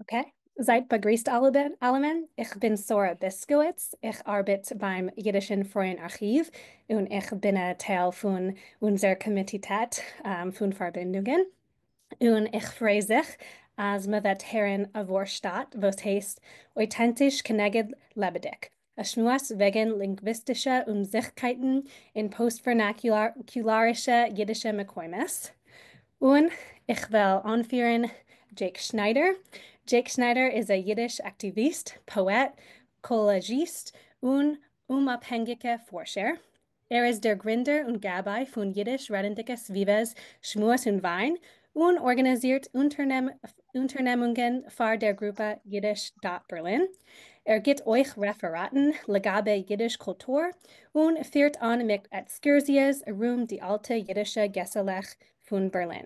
Okay, זייט באגריסט אלעמען, איך בין שרה ביסקאוויץ, איך ארבעט ביים אידישן פרויען ארכיוו און איך בין א טייל פון אונזער קאמיטעט פון פארבינדונגען, און איך פריי זיך אז מ'וועט הערן א ווארשטאט וואס הייסט אויטענטיש כנגד לעבעדיג, א שמועס וועגן לינגוויסטישע אומזיכערקייטן אין פאסט-ווערנאקולארישע אידישע מקומות. און איך וועל אנפירן דזשעיק שניידער. דזשעיק שניידער איז א אידיש אקטיוויסט, פאעט, קאלאזשיסט און אומאפהענגיקע פארשער. ער איז דער גרינדער און גבאי פון אידיש רעדנדיקע סביבות שמועס און וויין, און ארגאניזירט אונטערנעמונגען פאר דער גרופע Yiddish dot Berlin. ער גיט אויך רעפעראטן לגבי אידיש קולטור, און פירט אן מיט עקסקורסיעס ארום די אלטע אידישע געסעלעך פון בערלין.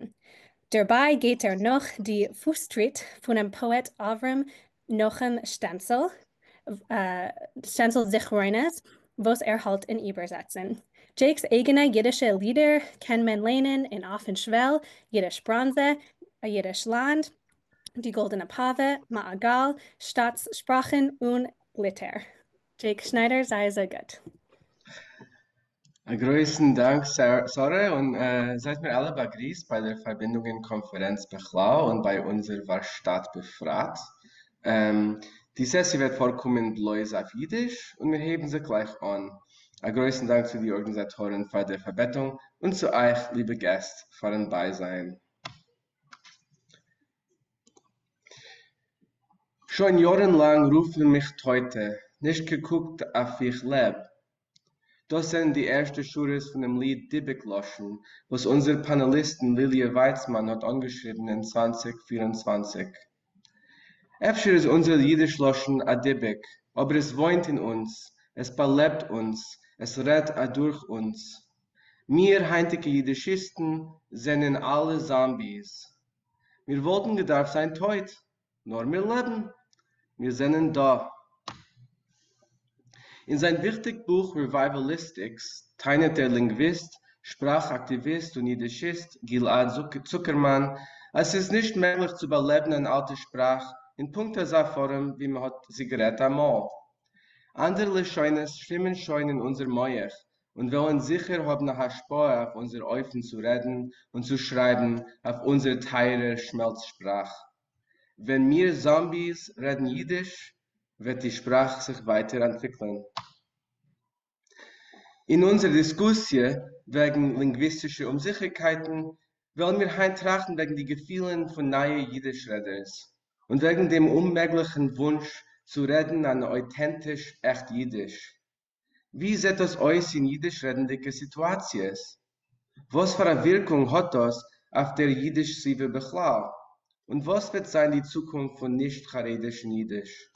דערביי גייט ער נאך די פוסטריט פונעם פאעט אברהם נחום שטענצל, שטענצלס זכרונות וואס ער האלט אין איבערזעצן. דזשעיק'ס אייגענע אידישע לידער קען מען ליינען אין אויפן שוועל, אידיש בראנזע, א אידיש לאנד, די גאלדענע פאווע, מעגל, שטאטס שפראכן און גליטער. דזשעיק שניידער, זיי אזוי גוט. א גרויסן דאנק שרה, און זייט מיר אלע באגריסט ביי דער פארבינדונגען קאנפערענץ בכלל און ביי אונזער ווארשטאט בפרט. די סעסיע וועט פארקומען בלויז אויף אידיש, און מיר הייבן זיך גלייך אן. א גרויסן דאנק צו די ארגאניזאטארן פאר דער פארבעטונג, און צו אייך, ליבע געסט, פארן בייזיין. שוין יארן לאנג רופן מיך טויטע, נישט געקוקט אויף איך לעב. דאס זענען די ערשטע שורות פונעם ליד דיבוק לשון וואס אונזער פאנעליסטין ליליע ווייצמאן האט אנגעשריבן אין 2024. אפשר איז אונזער אידיש לשון א דיבוק, אבער עס וואוינט אין אונז, עס באלעבט אונז, עס רעדט אדורך אונז. מיר היינטיגע אידישיסטן זענען אלע זאמביס. מיר וואלטן געדארפט זיין טויט, נאר מיר לעבן. מיר זענען דא. אין זיין וויכטיג בוך Revivalistics טענה'ט דער לינגוויסט, שפראך אקטיוויסט און אידישיסט גלעד צוקערמאן אז ס'איז נישט מעגליך צו באלעבן אן אלטע שפראך אין פונקט אזא פארעם ווי מ'האט זי גערעדט אמאל. אנדערע לשונות שווימען שוין אין אונזער מח און וועלן זיכער האבן א השפעה אויף אונזער אופן צו רעדן און צו שרייבן אויף אונזער טייערער שמעלץ שפראך. ווען מיר זאמביס רעדן אידיש, וועט די שפראך זיך ווייטער אנטוויקלען. אין אונזער דיסקוסיע וועגן לינגוויסטישע אומזיכערקייטן, וועלן מיר היינט טראכטן וועגן די געפילן פון נייע אידיש רעדערס, און וועגן דעם אוממעגליכן וואונטש צו רעדן אן אויטענטיש עכט אידיש. ווי זעט דאס אויס אין אידיש-רעדנדיקע סיטואציעס? וואס פאר א ווירקונג האט דאס אויף דער אידיש סביבה בכלל? און וואס וועט זיין די צוקונפט פון נישט-חרדישן אידיש?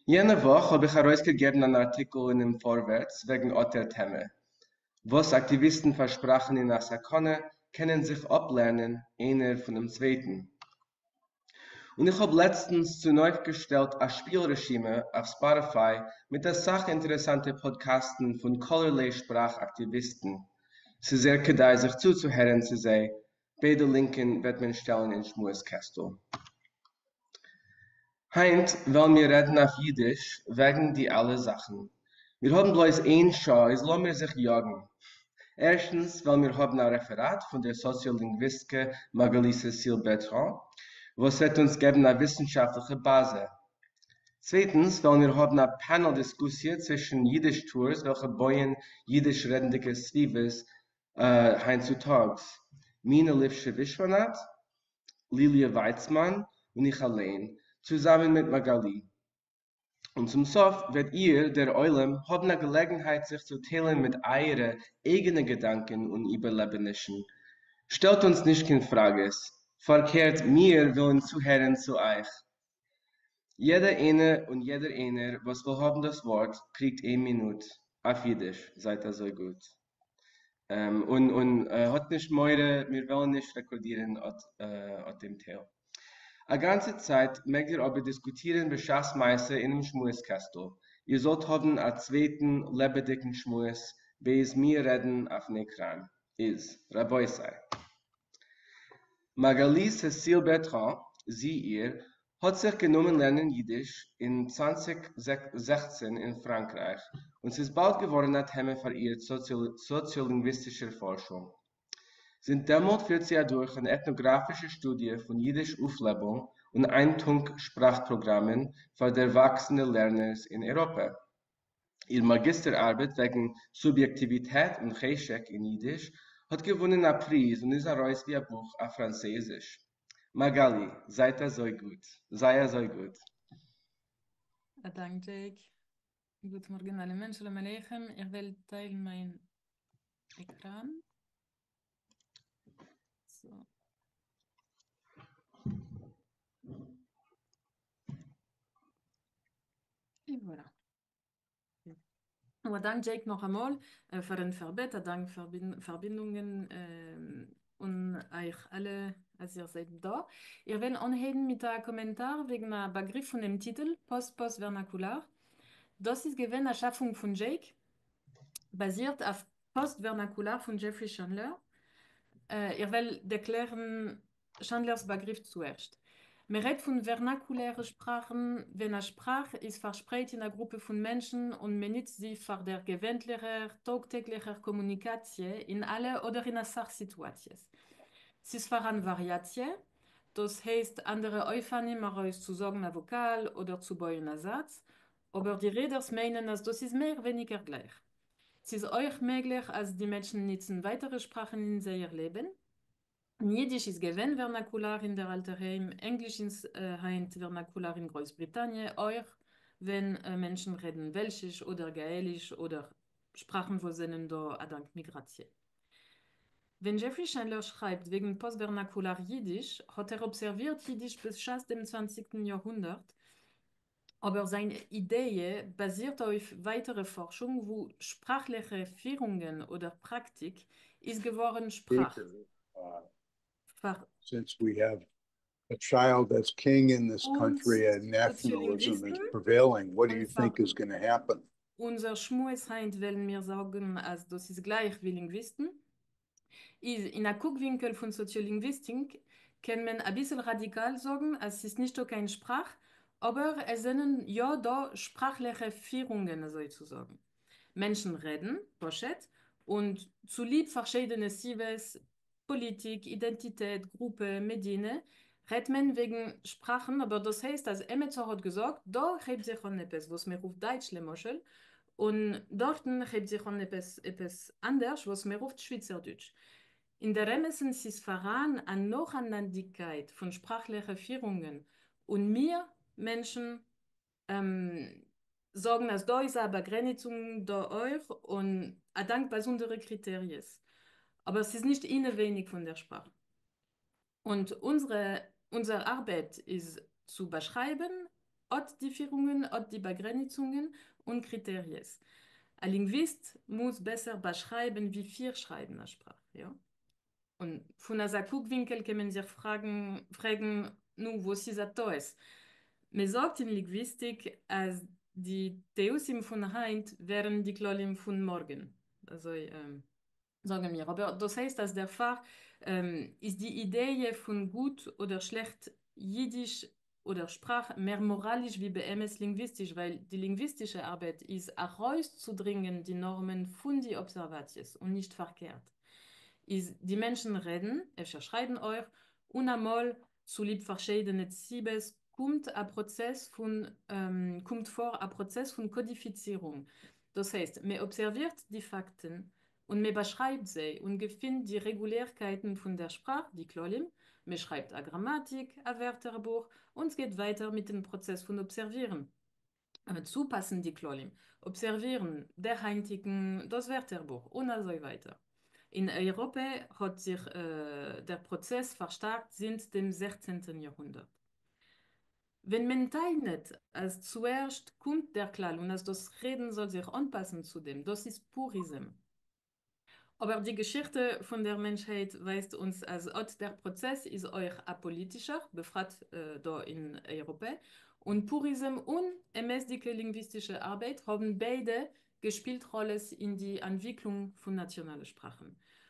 יענע וואך האב איך ארויסגעגעבן אן ארטיקל אינעם פארווערטס וועגן אט דער טעמע, וואס אקטיוויסטן פאר שפראכן אין א סכנה קענען זיך אפלערנען איינער פונעם צווייטן. און איך האב לעצטנס צונויפגעשטעלט א שפיל רשימה אויף Spotify מיט אסאך אינטערעסאנטע פאדקאסטן פון כלערליי שפראך אקטיוויסטן. ס'איז זייער כדאי זיך צוצוהערן צו זיי, ביידע לינקען וועט מען שטעלן אין שמועס קעסטל. היינט וועלן מיר רעדן אויף אידיש וועגן די אלע זאכן. מיר האבן בלויז איין שעה, איז לאמיר זיך יאגן. ערשטנס וועלן מיר האבן א רעפעראט פון דער סאציאלינגוויסטקע מאגאלי סעסיל בערטראן, וואס וועט אונז געבן א וויסנשאפטליכע באזע. צווייטנס וועלן מיר האבן א פאנעל דיסקוסיע צווישן אידיש טוערס וועלכע בויען אידיש רעדנדיקע סביבות היינט צוטאגס, מינא ליפשע ווישוואנאט, ליליע ווייצמאן און איך אליין, צוזאמען מיט מאגאלי. און צום סוף וועט איר, דער עולם, האבן א געלעגנהייט זיך צו טיילן מיט אייערע אייגענע געדאנקען און איבערלעבענישן. שטעלט אונז נישט קיין פראגעס, פארקערט מיר ווילן צוהערן צו אייך. יעדע איינע און יעדער איינער וואס וויל האבן דאס ווארט קריגט איין מינוט אויף אידיש, זייט אזוי גוט. און האט נישט מורא, מיר וועלן נישט רעקארדירן אט דעם טייל. א גאנצע צייט מעגט איר אבער דיסקוטירן בשעת מעשה אינעם שמועס קעסטל, איר זאלט האבן א צווייטן לעבעדיגן שמועס בעת מיר רעדן אויפן עקראן. איז, רבותי. מאגאלי סעסיל בערטראן. זי/איר, האָט זיך גענומען לערנען ייִדיש אין 2016 אין פֿראַנקרײַך, און ס'איז באַלד געוואָרן אַ טעמע פֿאַר איר סאָציאָלינגוויסטישער פֿאָרשונג. זינט דעמאָלט פֿירט זי אַדורך אַן עטנאָגראַפֿישע שטודיע פֿון ייִדיש-אויפֿלעבונג און איינטונק-שפּראַך-פּראָגראַמען פֿאַר דערוואַקסענע לערנערס אין אייראָפּע. איר מאַגיסטער-אַרבעט וועגן סוביעקטיוויטעט און חשק אין ייִדיש האָט געוווּנען אַ פּריז און איז אַרויס ווי אַ בוך אויף פֿראַנצייזיש. מאַגאַלי, זײַט אַזוי גוט, זײַ אַזוי גוט. אַ דאַנק, דזשעיק. גוט מאָרגן אַלעמען, שלום עליכם. איך וועל טיילן מײַן עקראַן. So. Et voilà. און אַ דאַנק דזשעיק נאָך אַ מאָל פֿאַרן פֿאַרבעט, אַ דאַנק פֿאַרבינדונגען און אײַך אַלע, אַז איר זײַט דאָ. איך וועל אָנהייבן מיט אַ קאָמענטאַר וועגן אַ באַגריף פֿונעם טיטל, פּאָסט-פּאָסט-ווערנאַקולאַר. דאָס איז געווען אַ שאַפֿונג פֿון דזשעיק, באַזירט אויף פּאָסט-ווערנאַקולאַר פֿון דזשעפֿרי שאַנדלער. איך וועל דערקלערן שאנדלער'ס באגריף צוערשט. מען רעדט פון ווערנאקולערע שפראכן ווען א שפראך איז פארשפרייט אין א גרופע פון מענטשן און מען ניצט זי פאר דער געווענטליכער טאג-טעגליכער קאמוניקאציע אין אלע אדער אין אסאך סיטואציעס. ס'איז פאראן וואריאציע, דאס הייסט אנדערע אופנים ארויסצוזאגן א וואקאל אדער צו בויען א זאץ, אבער די רעדערס מיינען אז דאס איז מער ווייניגער גלייך. ס'איז אויך מעגליך אז די מענטשן ניצן ווייטערע שפראכן אין זייער לעבן. און יידיש איז געווען ווערנאקולאר אין דער אלטער היים, ענגליש איז היינט ווערנאקולאר אין גרויסבריטאניע, אויך ווען מענטשן רעדן וועלשיש אדער גאעליש אדער שפראכן וואס זענען דא אדאנק מיגראציע. ווען דזשעפרי שענדלער שרייבט וועגן פאסט-ווערנאקולאר יידיש, האט ער אבסערווירט יידיש בשעת דעם צוואנציגסטן יארהונדערט, אבער זיין אידעע באזירט אויף ווייטערע פארשונג וואו שפראכליכע פירונגען אדער פראקטיק איז געווארן שפראך פאר Since we have a child that's king in this אונז country and nationalism is סאציאלינגוויסטן prevailing, what do און you פאר think is going to happen? אונזער שמועס היינט וועלן מיר זאגן אז דאס איז גלייך ווי לינגוויסטן. איז אין א קוק-ווינקל פון סאציאלינגוויסטיק קען מען אביסל ראדיקאל זאגן אז ס'איז נישטא קיין שפראך, אבער עס זענען יא דא שפראכליכע פירונגען אזוי צו זאגן. מענטשן רעדן, פשוט, און צוליב פארשיידענע סיבות, פאליטיק, אידענטיטעט, גרופע, מדינה, רעדט מען וועגן שפראכן, אבער דאס הייסט אז עמעצער האט געזאגט, דא הייבט זיך אן עפעס וואס מען רופט דייטש למשל, און דארטן הייבט זיך אן עפעס עפעס אנדערש וואס מען רופט שוויצערדוטש. אין דער אמת'ן ס'איז פאראן א נאכאנאנדיגקייט פון שפראכליכע פירונגען, און מיר, מענטשן, זאגן אז דא איז א באגרעניצונג דא אויך, און אדאנק באזונדערע קריטעריעס. אבער ס'איז נישט אינעווייניג פון דער שפראך. און אונזערע אונזער ארבעט איז צו באשרייבן אט די פירונגען, אט די באגרעניצונגען און קריטעריעס. א לינגוויסט מוז בעסער באשרייבן ווי פירשרייבן א שפראך, יא? און פון אזא קוק-ווינקל קען מען זיך פראגן, פרעגן, נו, וואס איז א טעות? מען זאגט אין לינגוויסטיק אז די טעותים פון היינט ווערן די כללים פון מארגן. אזוי זאגן מיר. אבער דאס הייסט אז דערפאר איז די אידעע פון גוט אדער שלעכט יידיש אדער שפראך מער מאראליש ווי באמת לינגוויסטיש, ווייל די לינגוויסטישע ארבעט איז ארויסצודרינגען די נארמען פון די אבזערוואציעס און נישט פארקערט. איז די מענטשן רעדן, אפשר שרייבן אויך, און אמאל צוליב פארשיידענע סיבות קומט א פראצעס פון קומט פאר א פראצעס פון קאדיפיצירונג, דאס הייסט מען אבזערווירט די פאקטן און מען באשרייבט זיי און געפינט די רעגולערקייטן פון דער שפראך, די כללים, מען שרייבט א גראמאטיק, א ווערטערבוך, און ס'גייט ווייטער מיטן פראצעס פון אבזערווירן, צופאסן די כללים, אבזערווירן, דערהיינטיגן דאס ווערטערבוך, און אזוי ווייטער. אין אייראפע האט זיך דער פראצעס פארשטארקט זינט דעם זעכצנטן יארהונדערט. ווען מען טענה'ט אז צוערשט קומט דער כלל און אז דאס רעדן זאל זיך אנפאסן צו דעם, דאס איז פוריזם. אבער די געשיכטע פון דער מענטשהייט ווייזט אונז אז אט דער פראצעס איז אויך א פאליטישער, בפרט דא אין אייראפע, און פוריזם און אמת'דיגע לינגוויסטישע ארבייט האבן ביידע געשפילט ראלעס אין די אנטוויקלונג פון נאציאנאלע שפראכן.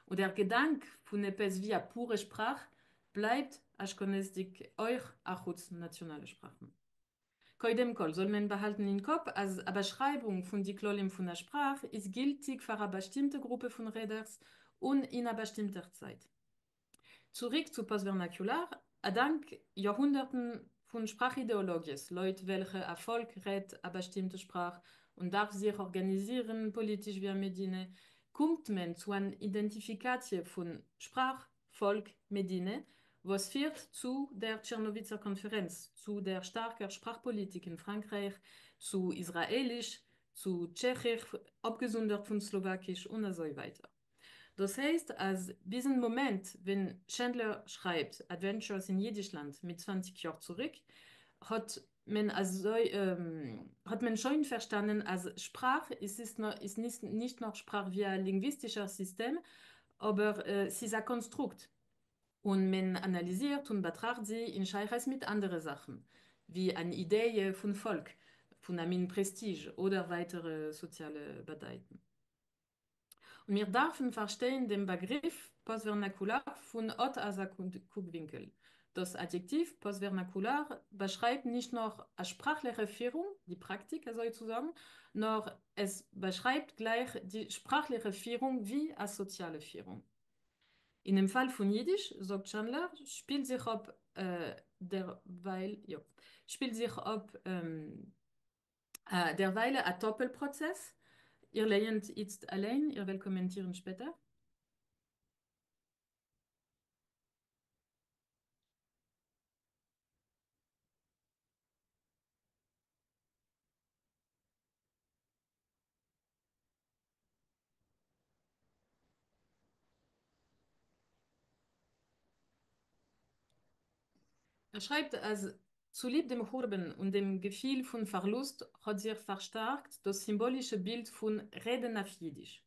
און דער געדאנק פון עפעס ווי א פורע שפראך. בלייבט אשכנזדיק אויך אחוץ נאציאנאלע שפראכן. קודם כל זאל מען באהאלטן אין קאפ אז א באשרייבונג פון די כללים פון א שפראך איז גילטיג פאר א באשטימטע גרופע פון רעדערס און אין א באשטימטער צייט. צוריק צו פאסט-ווערנאקולאר, א דאנק יארהונדערטן פון שפראך-אידעאלאגיעס לויט וועלכע א פאלק רעדט א באשטימטע שפראך און דארף זיך ארגאניזירן פאליטיש ווי א מדינה, קומט מען צו אן אידענטיפיקאציע פון שפראך, פאלק, מדינה, וואס פירט צו דער טשערנאוויצער קאנפערענץ, צו דער שטארקער שפראך-פאליטיק אין פראנקרייך, צו איזראעליש, צו טשעכיש, אפגעזונדערט פון סלאוואקיש, און אזוי ווייטער. דאס הייסט אז ביזן מאמענט ווען שענדלער שרייבט Adventures in Yiddishland מיט 20 יאר צוריק האט מען אזוי האט מען שוין פארשטאנען אז שפראך איז איז נישט נאר שפראך ווי א לינגוויסטישער סיסטעם אבער ס'איז א קאנסטרוקט און מען אנאליזירט און באטראכט זי אין שייכות מיט אנדערע זאכן ווי אן אידעע פון פאלק, פון א מין פרעסטיזש אדער ווייטערע סאציאלע באדייטן. און מיר דארפן פארשטיין דעם באגריף פאסט-ווערנאקולאר פון אט אזא קוקווינקל. דאס אדיעקטיוו פאסט-ווערנאקולאר באשרייבט נישט נאר א שפראכליכע פירונג, די פראקטיק אזוי צו זאגן, נאר עס באשרייבט גלייך די שפראכליכע פירונג ווי א סאציאלע פירונג. אינעם פאל פון אידיש, זאגט שאנדלער, שפילט זיך אפ דערווייל, יא, שפילט זיך אפ דערווייל א טאפל-פראצעס. איר לייענט איצט אליין, איך וועל קאמענטירן שפעטער. ער שרייבט אז צוליב דעם חורבן און דעם געפיל פון פארלוסט האט זיך פארשטארקט דאס סימבאלישע בילד פון רעדן אויף אידיש.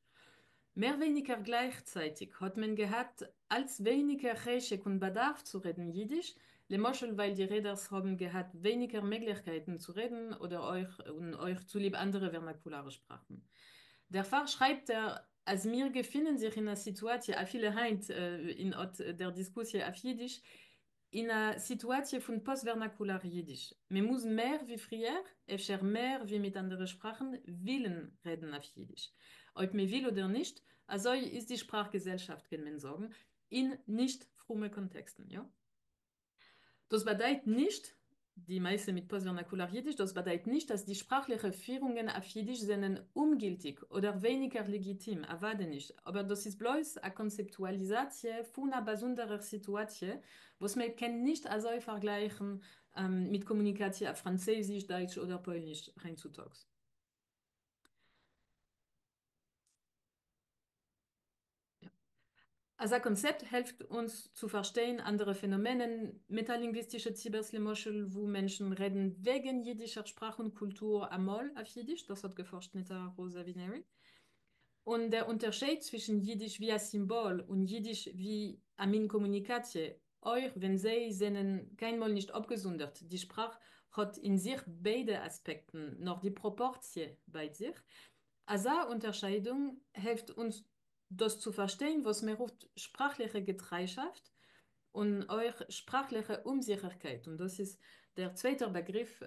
מער ווייניגער גלייכצייטיג האט מען געהאט אלץ ווייניגער חשק און באדארף צו רעדן אידיש, למשל ווייל די רעדערס האבן געהאט ווייניגער מעגליכקייטן צו רעדן אדער אויך און אויך צוליב אנדערע ווערנאקולארע שפראכן. דערפאר שרייבט ער אז מיר געפינען זיך אין א סיטואציע, אפילו היינט אין אט דער דיסקוסיע אויף אידיש, אין א סיטואציע פון פאסט-ווערנאקולאר אידיש. מען מוז מער ווי פריער, אפשר מער ווי מיט אנדערע שפראכן, ווילן רעדן אויף אידיש. אויב מען וויל אדער נישט, אזוי איז די שפראך-געזעלשאפט קען מען זאגן, אין נישט פרומע קאנטעקסטן, יא. דאס באדייט נישט, די מעשה מיט פאסט-ווערנאקולאר אידיש, דאס באדייט נישט אז די שפראכליכע פירונגען אויף אידיש זענען אומגילטיג אדער ווייניגער לעגיטים, אוודאי נישט, אבער דאס איז בלויז א קאנצעפטואליזאציע פון א באזונדערער סיטואציע וואס מען קען נישט אזוי פארגלייכן מיט קאמוניקאציע אויף פראנצויזיש, דייטש אדער פויליש היינטצוטאגס. אזא קאנצעפט העלפט אונז צו פארשטיין אנדערע פענאמענען, מעטאלינגוויסטישע ציבערס למשל, וואו מענטשן רעדן וועגן אידישער שפראך און קולטור אמאל אויף אידיש, דאס האט געפארשט נטע ראזא ווינערי. און דער אונטערשייד צווישן אידיש ווי א סימבאל און אידיש ווי א מין קאמוניקאציע, אויך ווען זיי זענען קיינמאל נישט אפגעזונדערט, די שפראך האט אין זיך ביידע אספעקטן, נאר די פראפארציע בייט זיך. אזא אונטערשיידונג העלפט אונז דאס צו פארשטיין וואס מען רופט שפראכליכע געטריישאפט און אויך שפראכליכע אומזיכערקייט, און דאס איז דער צווייטער באגריף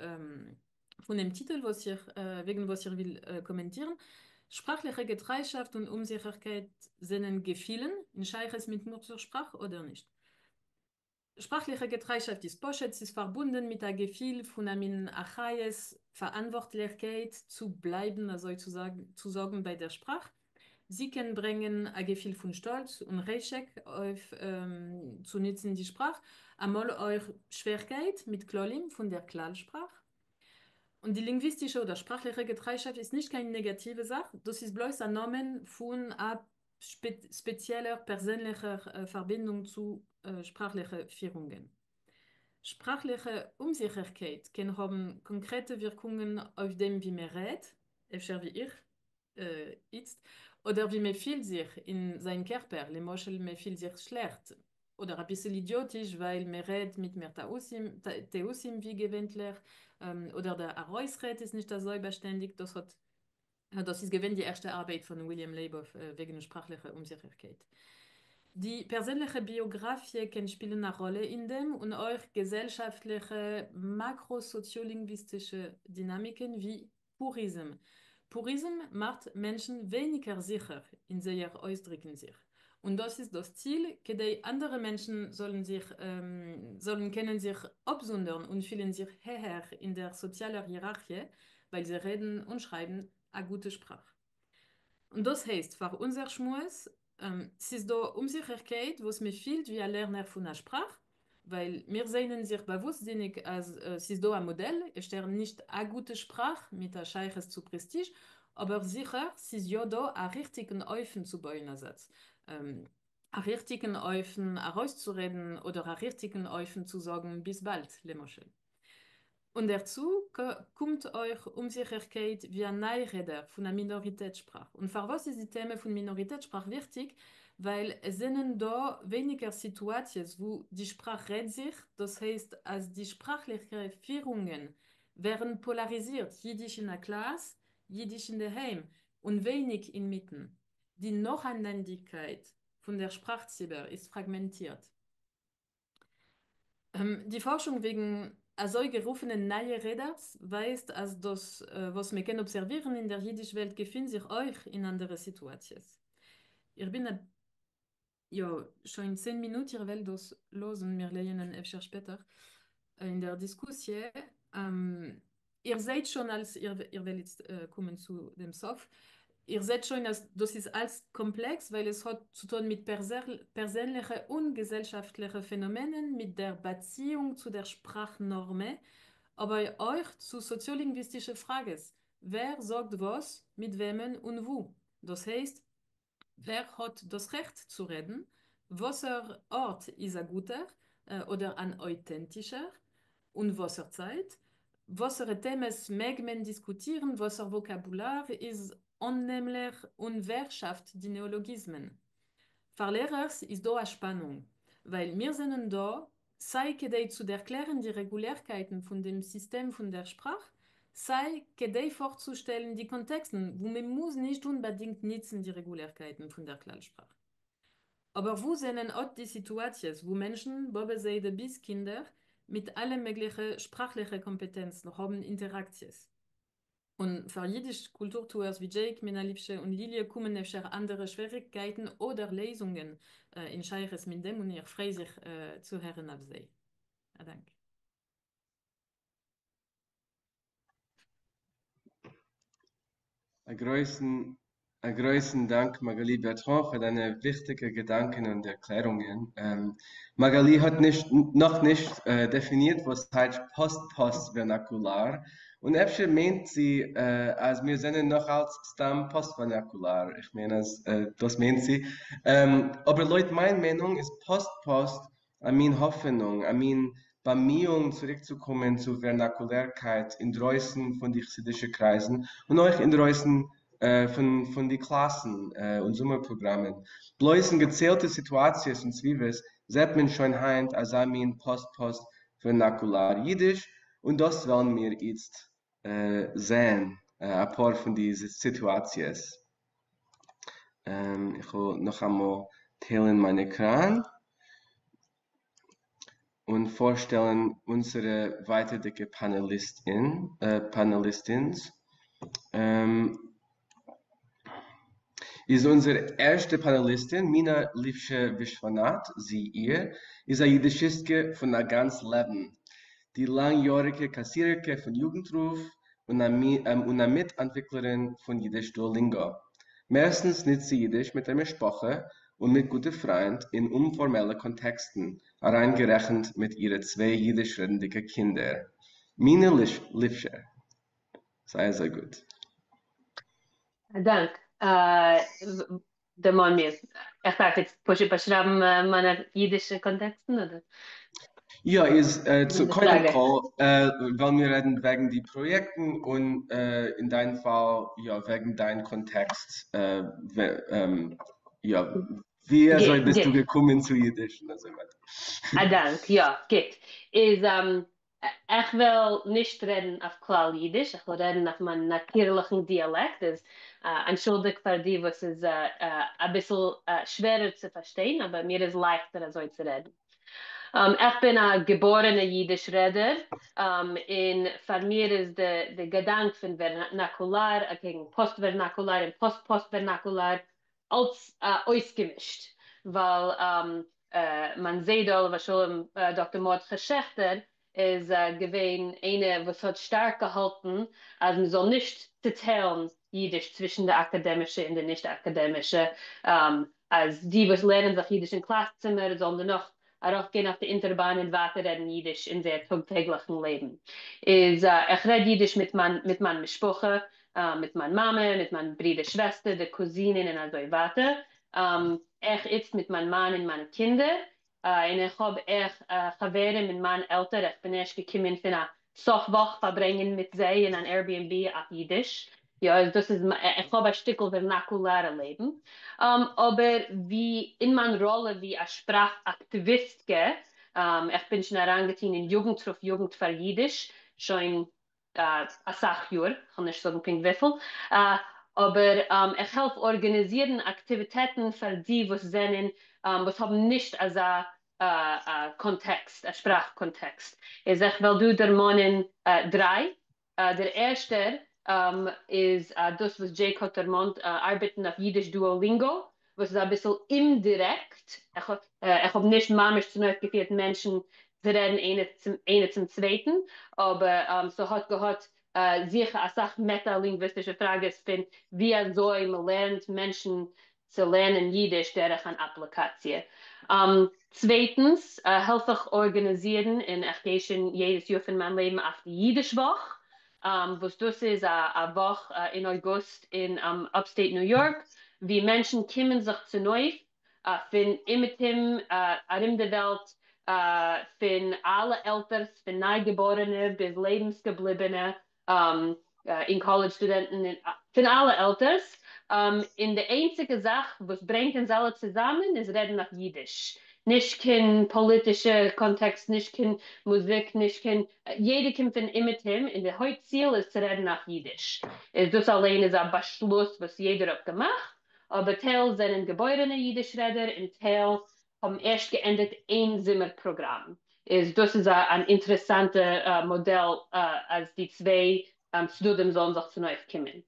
פונעם טיטל וואס איך וועגן וואס איך וויל קאמענטירן. שפראכליכע געטריישאפט און אומזיכערקייט זענען געפילן אין שייכות מיט מוטערשפראך אדער נישט. שפראכליכע געטריישאפט איז פשוט, ס'איז פארבונדן מיט א געפיל פון א מין אחריות, פאראנטווארטליכקייט צו בלייבן אזוי צו זאגן ביי דער שפראך. זי קען ברענגען א געפיל פון שטאלץ און חשק אויף צו נוצן די שפראך, אמאל אויך שווערקייט מיט כללים פון דער כלל שפראך. און די לינגוויסטישע אדער שפראכליכע געטריישאפט איז נישט קיין נעגאטיווע זאך, דאס איז בלויז א נאמען פון א ספעציעלער פערזענליכער פארבינדונג צו שפראכליכע פירונגען. שפראכליכע אומזיכערקייט קען האבן קאנקרעטע ווירקונגען אויף דעם ווי מען רעדט, אפשר ווי איך איצט, אדער ווי מען פילט זיך אין זיין קערפער, למשל מען פילט זיך שלעכט אדער אביסל אידיאטיש ווייל מען רעדט מיט מער טעותים ווי געווענטליך, אדער דער ארויסרעד איז נישט אזוי באשטענדיג, דאס האט דאס איז געווען די ערשטע ארבייט פון וויליאם לייבאוו וועגן שפראכליכע אומזיכערקייט. די פּערזענלעכע ביאָגראַפֿיע קען שפּילן אַ ראָלע אין דעם און אויך געזעלשאַפֿטלעכע מאַקראָ-סאָציאָלינגוויסטישע דינאַמיקן ווי פּוריזם. פּוריזם מאַכט מענטשן ווייניקער זיכער אין זייער אויסדריקן זיך, און דאָס איז דאָס ציל, כּדי אַנדערע מענטשן זאָלן זיך זאָלן קענען זיך אָפּזונדערן און פֿילן זיך העכער אין דער סאָציאַלער היעראַרכיע, ווײַל זיי רעדן און שרײַבן אַ גוטע שפּראַך. און דאס הייסט פאר אונזער שמועס, ס'איז דא אומזיכערקייט וואס מען פילט ווי א לערנער פון א שפראך, ווייל מיר זענען זיך באוואוסטזיניג אז ס'איז דא א מאדעל, אפשר נישט א גוטע שפראך מיט א שייכות צו פרעסטיזש, אבער זיכער ס'איז יא דא א ריכטיגן אופן צו בויען א זאץ, א ריכטיגן אופן ארויסצורעדן אדער א ריכטיגן אופן צו זאגן ביז באלד למשל. און דערצו קומט אויך אומזיכערקייט ווי א ניי-רעדער פון א מינאריטעט-שפראך. און פארוואס איז די טעמע פון מינאריטעט-שפראך וויכטיג? ווייל עס זענען דא ווייניגער סיטואציעס וואו די שפראך רעדט זיך, דאס הייסט אז די שפראכליכע פירונגען ווערן פאלאריזירט, יידיש אין א קלאס, יידיש אינדערהיים, און ווייניג אינמיטן. די נאכאנאנדיגקייט פון דער שפראך-ציבור איז פראגמענטירט. די פארשונג וועגן אזוי גערופענע נייע רעדערס ווייזט אז דאס וואס מען קען אבסערווירן אין דער יידיש וועלט געפינט זיך אויך אין אנדערע סיטואציעס. איך בין א. יא, שוין צען מינוט, איך וועל דאס לאזן, מיר לייענען אפשר שפעטער אין דער דיסקוסיע. איר זעהט שוין אלס, איך וועל איצט קומען צו דעם סוף, איר זעהט שוין אז דאס איז אלס קאמפלעקס ווייל עס האט צו טון מיט פערזענליכע און געזעלשאפטליכע פענאמענען, מיט דער באציאונג צו דער שפראך-נארמע, אבער אויך צו סאציאלינגוויסטישע פראגעס, ווער זאגט וואס, מיט וועמען און וואו. דאס הייסט, ווער האט דאס רעכט צו רעדן? וואסער ארט איז א גוטער אדער אן אויטענטישער? און וואסער צייט? וואסערע טעמעס מעג מען דיסקוטירן? וואסער וואקאבולאר איז אננעמליך? און ווער שאפט די נעאלאגיזמען? פאר לערערס איז דא א שפאנונג, ווייל מיר זענען דא סיי כדי צו דערקלערן די רעגולערקייטן פון דעם סיסטעם פון דער שפראך, סיי כדי פארצושטעלן די קאנטעקסטן וואו מען מוז נישט אומבאדינגט ניצן די רעגולערקייטן פון דער כלל-שפראך. אבער וואו זענען אט די סיטואציעס וואו מענטשן, באבע-זיידע ביז קינדער, מיט אלע מעגליכע שפראכליכע קאמפעטענצן האבן אינטעראקציעס? און פאר יידיש קולטור טוערס ווי דזשעיק, מינה ליפשע און ליליע קומען אפשר אנדערע שוועריגקייטן אדער לעזונגען אין שייכות מיט דעם און איך פריי זיך צו הערן אויף זיי. א דאנק. א גרויסן א גרויסן דאנק מאגאלי בערטראן פאר דיינע וויכטיגע געדאנקען און ערקלערונגען. מאגאלי האט נישט נאך נישט דעפינירט וואס טייטש פאסט-פאסט-ווערנאקולאר, און אפשר מיינט זי אז מיר זענען נאך אלץ סתם פאסט-ווערנאקולאר, איך מיין אז דאס מיינט זי. אבער לויט מיין מיינונג איז פאסט-פאסט א מין האפענונג, א מין באמיאונג צוריקצוקומען צו ווערנאקולערקייט אינדרויסן פון די חסידישע קרייזן און אויך אינדרויסן פון פון די קלאסן און זומער פראגראמען. בלויז אין געציילטע סיטואציעס און סביבות זעט מען שוין היינט אזא מין פאסט-פאסט ווערנאקולאר אידיש, און דאס וועלן מיר איצט זען אפאר פון די סיטואציעס. איך וועל נאכאמאל טיילן מיין עקראן און פארשטעלן אונזערע ווייטערדיגע פאנעליסטין, פאנעליסטינס. איז אונזער ערשטע פאנעליסטין, מינה ליפשע ווישוואנאט, זי איר, איז א יידישיסטקע פון א גאנץ לעבן, די לאנגיאריגע קאסירערקע פון יוגנטרוף און א מיט-אנטוויקלערין פון יידיש דואלינגא. מערסטנס ניצט זי יידיש מיט דער משפחה און מיט גוטע פריינד אין אומפארמעלע קאנטעקסטן, אריינגערעכנט מיט אירע צוויי יידיש-רעדנדיקע קינדער. מינה ליפשע. זייער זייער גוט. א דאנק. דערמאן מיר, איך דארף איצט פשוט באשרייבן מיינע אידישע קאנטעקסטן אדער? יא, איז צו קודם כל וועלן מיר רעדן וועגן די פראיעקטן און אין דיין פאל יא וועגן דיין קאנטעקסט, יא ווי אזוי ביסטו געקומען צו אידיש און אזוי ווייטער. א דאנק, יא גוט. איז איך וועל נישט רעדן אויף כלל אידיש, איך וועל רעדן אויף מיין נאטירליכן דיאלעקט, איז אנטשולדיגט פאר די וואס איז אביסל שווערער צו פארשטיין, אבער מיר איז לייכטער אזוי צו רעדן. איך בין א געבארענע אידיש רעדער, און פאר מיר איז די געדאנק פון ווערנאקולאר אקעגן פאסט-ווערנאקולאר און פאסט-פאסט-ווערנאקולאר אלץ אויסגעמישט, ווייל מיין זיידע עליו השלום דאקטער מרדכי שעכטער איז געווען איינער וואס האט שטארק געהאלטן אז מען זאל נישט צוטיילן אידיש צווישן די אקאדעמישע און די נישט אקאדעמישע, אז די וואס לערנען זיך אידיש אין קלאס צימער זאלן דערנאך ארויפגיין אויף די אינטערבאן און ווייטער רעדן אידיש אין זייער טאג טעגליכן לעבן. איז איך רעד אידיש מיט מיין מיט מיין משפחה, מיט מיין מאמע, מיט מיין ברידער שוועסטער, די קוזינען און אזוי ווייטער. איך איצט מיט מיין מאן און מיינע קינדער, און איך האב אויך חברים אין מיין עלטער, איך בין ערשט געקומען פון א סוף וואך פארברענגען מיט זיי אין אן Airbnb אויף אידיש, יא איז דאס איז איך האב א שטיקל ווערנאקולארע לעבן, אבער ווי אין מיין ראלע ווי א שפראך אקטיוויסטקע, איך בין שוין אריינגעטון אין יוגנטרוף יוגנט פאר אידיש שוין אסאך יאר, כ'וועל נישט זאגן פונקט וויפיל, אבער איך העלף ארגאניזירן אקטיוויטעטן פאר די וואס זענען וואס האבן נישט אזא קאנטעקסט, א שפראך קאנטעקסט. איז איך וועל דא דערמאנען דריי. דער ערשטער איז דאס וואס דזשעיק האט דערמאנט, ארבעטן אויף אידיש דואלינגא, וואס איז אביסל אומדירעקט, איך האב נישט ממש צונויפגעפירט מענטשן צו רעדן איינער צום צווייטן, אבער ס'האט געהאט זיכער אסאך מעטא-לינגוויסטישע פראגעס פון ווי אזוי מ'לערנט מענטשן צו לערנען אידיש דורך אן אפליקאציע. צווייטנס, העלף איך ארגאניזירן, און איך גיי שוין יעדעס יאר פון מיין לעבן אויף די אידיש וואך, וואס דאס איז א וואך אין אוגוסט אין אפסטעיט ניו יארק, ווי מענטשן קומען זיך צונויף פון אומעטום ארום די וועלט, פון אלע עלטערס, פון ניי געבארענע ביז לעבנס געבליבענע, און קאלעדזש סטודענטן, פון אלע עלטערס, און די איינציגע זאך וואס ברענגט אונז אלע צוזאמען איז רעדן אויף אידיש, נישט קיין פאליטישע קאנטעקסט, נישט קיין מוזיק, נישט קיין, יעדער קומט פון אומעטום און די הויפט ציל איז צו רעדן אויף אידיש, איז דאס אליין איז א באשלוס וואס יעדער האט געמאכט, אבער טייל זענען געבוירענע אידיש רעדער און טייל האבן ערשט געענדיגט איין זומער פראגראם, איז דאס איז אן אינטערעסאנטע מאדעל אז די צוויי צדדים זאלן זיך צונויף קומען.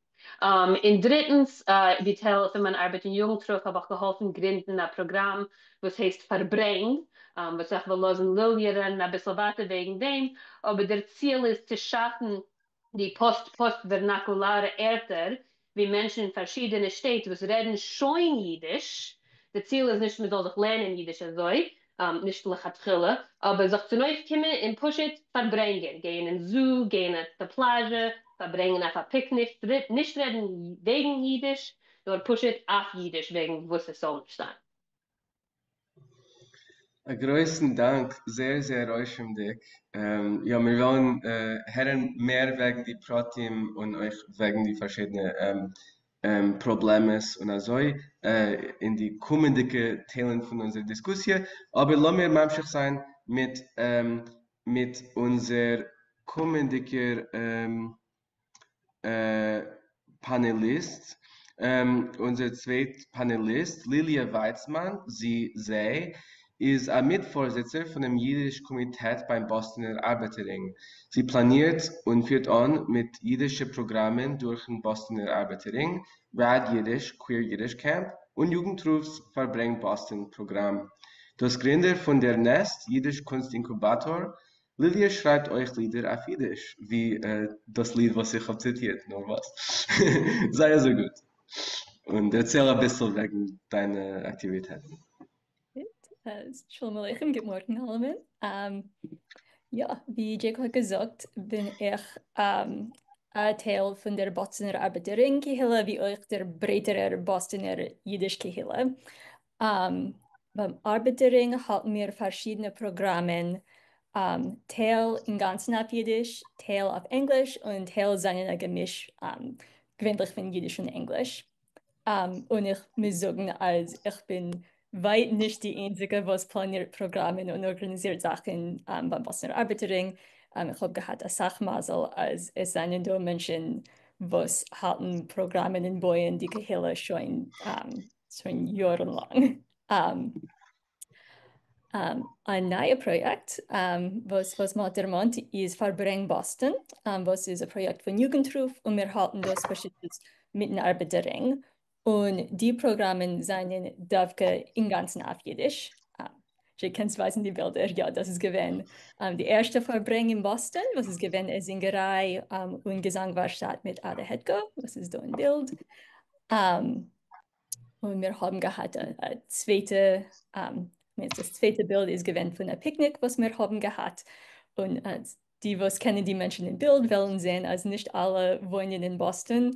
און דריטנס, ווי טייל פון מיין ארבעט אין יוגנטרוף האב איך געהאלפן גרינדן א פראגראם וואס הייסט פארברענג, וואס איך וועל לאזן ליליע רעדן אביסל ווייטער וועגן דעם, אבער דער ציל איז צו שאפן די פאסט-פאסט-ווערנאקולארע ערטער ווי מענטשן אין פארשידענע שטעט וואס רעדן שוין אידיש, די ציל איז נישט מ'זאל זיך לערנען אידיש אזוי, נישט לכתחילה, אבער זיך צונויפקומען און פשוט פארברענגען, גייען אין זו, גייען אויף די פלאזשע, פארברענגען אויף א פיקניק, נישט רעדן וועגן אידיש, נאר פשוט אויף אידיש וועגן וואס עס זאל נישט זיין. א גרויסן דאנק, זייער זייער רושם'דיג. יא, מיר וועלן הערן מער וועגן די פרטים און אויך וועגן די פארשידענע פראבלעמעס און אזוי אין די קומענדיגע טיילן פון אונזער דיסקוסיע, אבער לאמיר ממשיך זיין מיט מיט אונזער קומענדיגער פאנעליסט, אונזער צווייט פאנעליסט, ליליע ווייצמאן, זי, זי, איז א מיטפארזיצער פונעם אידיש קאמיטעט ביים באסטאנער ארבעטער רינג. זי פלאנירט און פירט אן מיט אידישע פראגראמען דורכן באסטאנער ארבעטער רינג, Rad Yiddish, Queer Yiddish Camp, און יוגנטרופ'ס פארברענג באסטאן פראגראם. דאס גרינדער פון דער נעסט אידיש קונסט אינקובאטאר, ליליע שרייבט אויך לידער אויף אידיש, ווי דאס ליד וואס איך האב ציטירט נארוואס. זיי אזוי גוט און דערצייל אביסל וועגן דיינע אקטיוויטעטן. גוט, שלום עליכם, גוט מארגן אלעמען. יא, ווי דזשעיק האט געזאגט בין איך א טייל פון דער באסטאנער ארבעטער רינג קהילה ווי אויך דער ברייטערער באסטאנער אידיש קהילה. ביים ארבעטער רינג האלטן מיר פארשידענע פראגראמען, טייל אינגאנצן אויף אידיש, טייל אויף ענגליש, און טייל זענען א געמיש געווענליך פון אידיש און ענגליש. און איך מוז זאגן אז איך בין ווייט נישט די איינציגע וואס פלאנירט פראגראמען און ארגאניזירט זאכן ביים באסטאנער ארבעטער רינג, איך האב געהאט אסאך מזל אז עס זענען דא מענטשן. וואס האלטן פראגראמען און בויען די קהילה שוין שוין יארן לאנג. א נייע פראיעקט וואס וואס מ'האט דערמאנט איז פארברענג באסטאן, וואס איז א פראיעקט פון יוגנטרוף און מיר האלטן דאס בשותפות מיטן ארבעטער רינג, און די פראגראמען זענען דווקא אינגאנצן אויף אידיש. דזשעיק קענסט ווייזן די בילדער? יא, דאס איז געווען די ערשטע פארברענג אין באסטאן וואס איז געווען א זינגעריי און געזאנג ווארשטאט מיט אדה העטקא וואס איז דא אין בילד. און מיר האבן געהאט א צווייטע, דאס צווייטע בילד איז געווען פון א פיקניק וואס מיר האבן געהאט, און די וואס קענען די מענטשן אין בילד וועלן זען אז נישט אלע וואוינען אין באסטאן,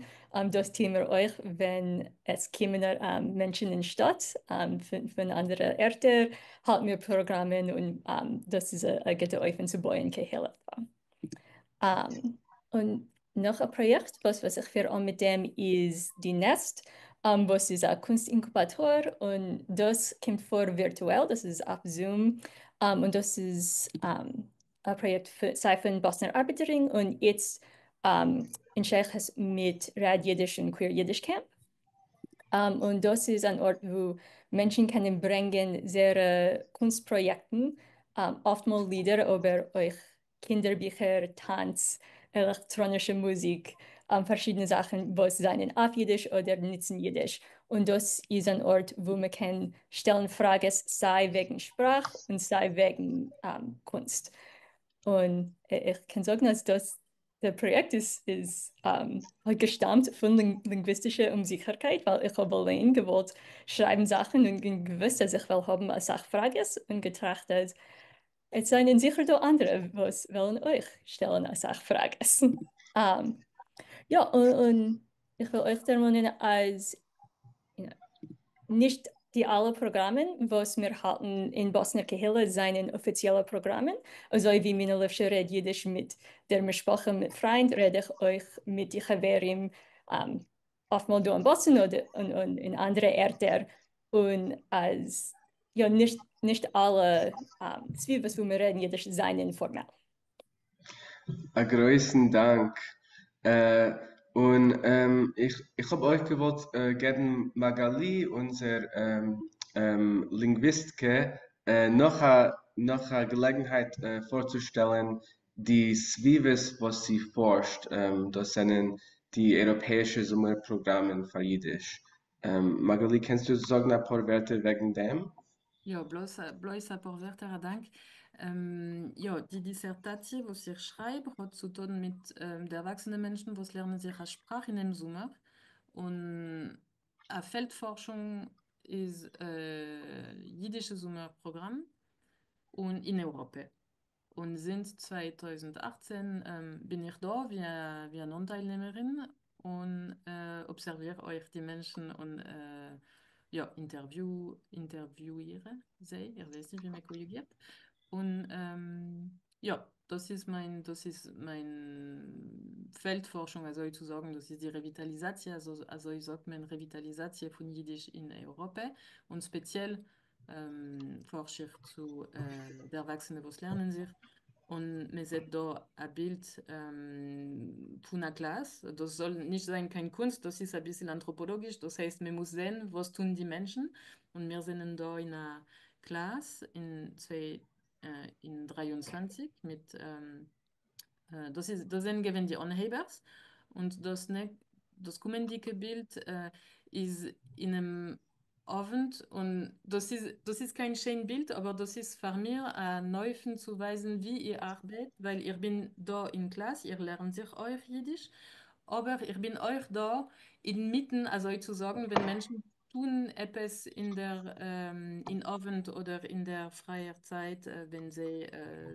דאס טוען מיר אויך ווען עס קומען מענטשן אין שטאט פון אנדערע ערטער, האלטן מיר פראגראמען און דאס איז א גוטע אופן צו בויען קהילה. און נאך א פראיעקט וואס וואס איך פיר אן מיט דעם איז די נעסט וואס איז א קונסט אינקובאטאר און דאס קומט פאר ווירטועל דאס איז אויף זום און דאס איז א פראיעקט סיי פון באסטאנער ארבעטער רינג און איצט אין שייכות מיט רעד אידיש און קוויר אידיש קעמפ און דאס איז אן ארט וואו מענטשן קענען ברענגען זייערע קונסט פראיעקטן אפטמאל לידער אבער אויך קינדער ביכער, טאנץ, עלעקטראנישע מוזיק, פארשידענע זאכן וואס זענען אויף אידיש אדער נוצן אידיש, און דאס איז אן ארט וואו מען קען שטעלן פראגעס סיי וועגן שפראך און סיי וועגן קונסט. און איך קען זאגן אז דאס דער פראיעקט איז איז האט געשטאמט פון לינגוויסטישע אומזיכערקייט ווייל איך האב אליין געוואלט שרייבן זאכן און געוואוסט אז איך וועל האבן אסאך פראגעס און געטראכט אז עס זענען זיכער דא אנדערע וואס וועלן אויך שטעלן אסאך פראגעס. יא, און איך וויל אויך דערמאנען אז נישט די אלע פראגראמען וואס מיר האלטן אין באסטאנער קהילה זענען אפיציעלע פראגראמען, אזוי ווי מינה ליפשע רעד אידיש מיט דער משפחה און מיט פריינד רעד איך אויך מיט די חברים אפטמאל דא אין באסטאן אדער אין אנדערע ערטער, און אז יא נישט נישט אלע סביבות וואו מיר רעדן אידיש זענען פארמעל. א גרויסן דאנק. און איך איך האב אויך געוואלט געבן מאגאלי אונזער לינגוויסטקע נאך א נאך א געלעגנהייט פארצושטעלן די סביבות וואס זי פארשט, דאס זענען די אייראפעאישע זומער פראגראמען פאר אידיש. מאגאלי קענסטו זאגן אפאר ווערטער וועגן דעם? יא, בלויז אפאר ווערטער, א דאנק. יא, די דיסערטאציע וואס איך שרייב האט צו טון מיט דערוואקסענע מענטשן וואס לערנען זיך א שפראך אינעם זומער, און א פעלד-פארשונג איז אידישע זומער פראגראם און אין אייראפע. און זינט 2018 בין איך דא ווי אן אנטיילנעמערין און אבסערוויר אויך די מענטשן און יא אינטערוויו אינטערוויואירע זיי, איך ווייס נישט ווי מען קאניוגירט, און יא דאס איז מיין דאס איז מיין פעלד פארשונג אזוי צו זאגן, דאס איז די רעוויטאליזאציע אזוי זאגט מען רעוויטאליזאציע פון אידיש אין אייראפע און ספעציעל פארש איך צו דערוואקסענע וואס לערנען זיך, און מען זעט דא א בילד פון א קלאס, דאס זאל נישט זיין קיין קונסט, דאס איז אביסל אנטראפאלאגיש, דאס הייסט מען מוז זען וואס טון די מענטשן, און מיר זענען דא אין א קלאס אין צוויי אין 23 מיט דאס איז דאס זענען געווען די אנהייבערס, און דאס דאס קומענדיגע בילד איז אינעם אוונט, און דאס איז דאס איז קיין שיין בילד, אבער דאס איז פאר מיר אן אופן צו ווייזן ווי איר ארבעט, ווייל איך בין דא אין קלאס, איר לערנט זיך אויך אידיש, אבער איך בין אויך דא אינמיטן אזוי צו זאגן ווען מענטשן טון עפעס אין דער אין אוונט אדער אין דער פרייער צייט ווען זיי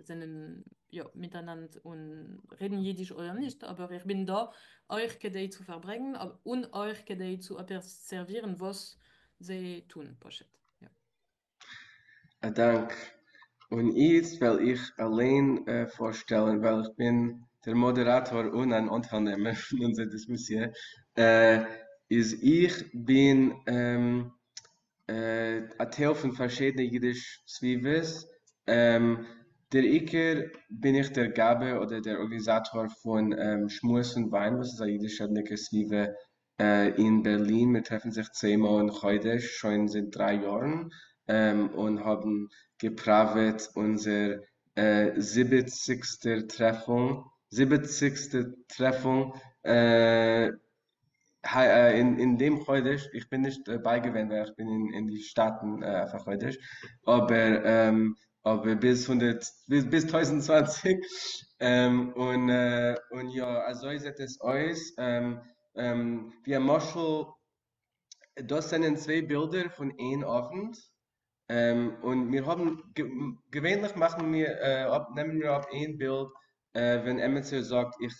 זענען יא מיטאנאנד און רעדן אידיש אדער נישט, אבער איך בין דא אויך כדי צו פארברענגן און אויך כדי צו אבסערווירן וואס זיי טון פשוט יא. א דאנק. און איצט וועל איך אליין פארשטעלן ווייל איך בין דער מאדעראטאר און אן אנטיילנעמער פון אונזער דיסקוסיע, איז איך בין א טייל פון פארשידענע אידיש סביבות. דער עיקר בין איך דער גבאי אדער דער ארגאניזאטאר פון שמועס און וויין וואס איז א אידיש רעדנדיקע סביבה אין בערלין, מיר טרעפן זיך צוויי מאל אין חודש שוין זינט דריי יארן און האבן געפראוועט אונזער זיבעציגסטער טרעפונג, זיבעציגסטע טרעפונג אין דעם חודש, איך בין נישט בייגעווען ווייל איך בין אין די שטאטן אויף א חודש, אבער אבער ביז הונדערט ביז 1020, און און יא אזוי זעט עס אויס, ווי א משל דאס זענען צוויי בילדער פון איין אוונט, און מיר האבן געווענליך מאכן מיר אפ נעמען מיר אפ איין בילד ווען עמיצער זאגט איך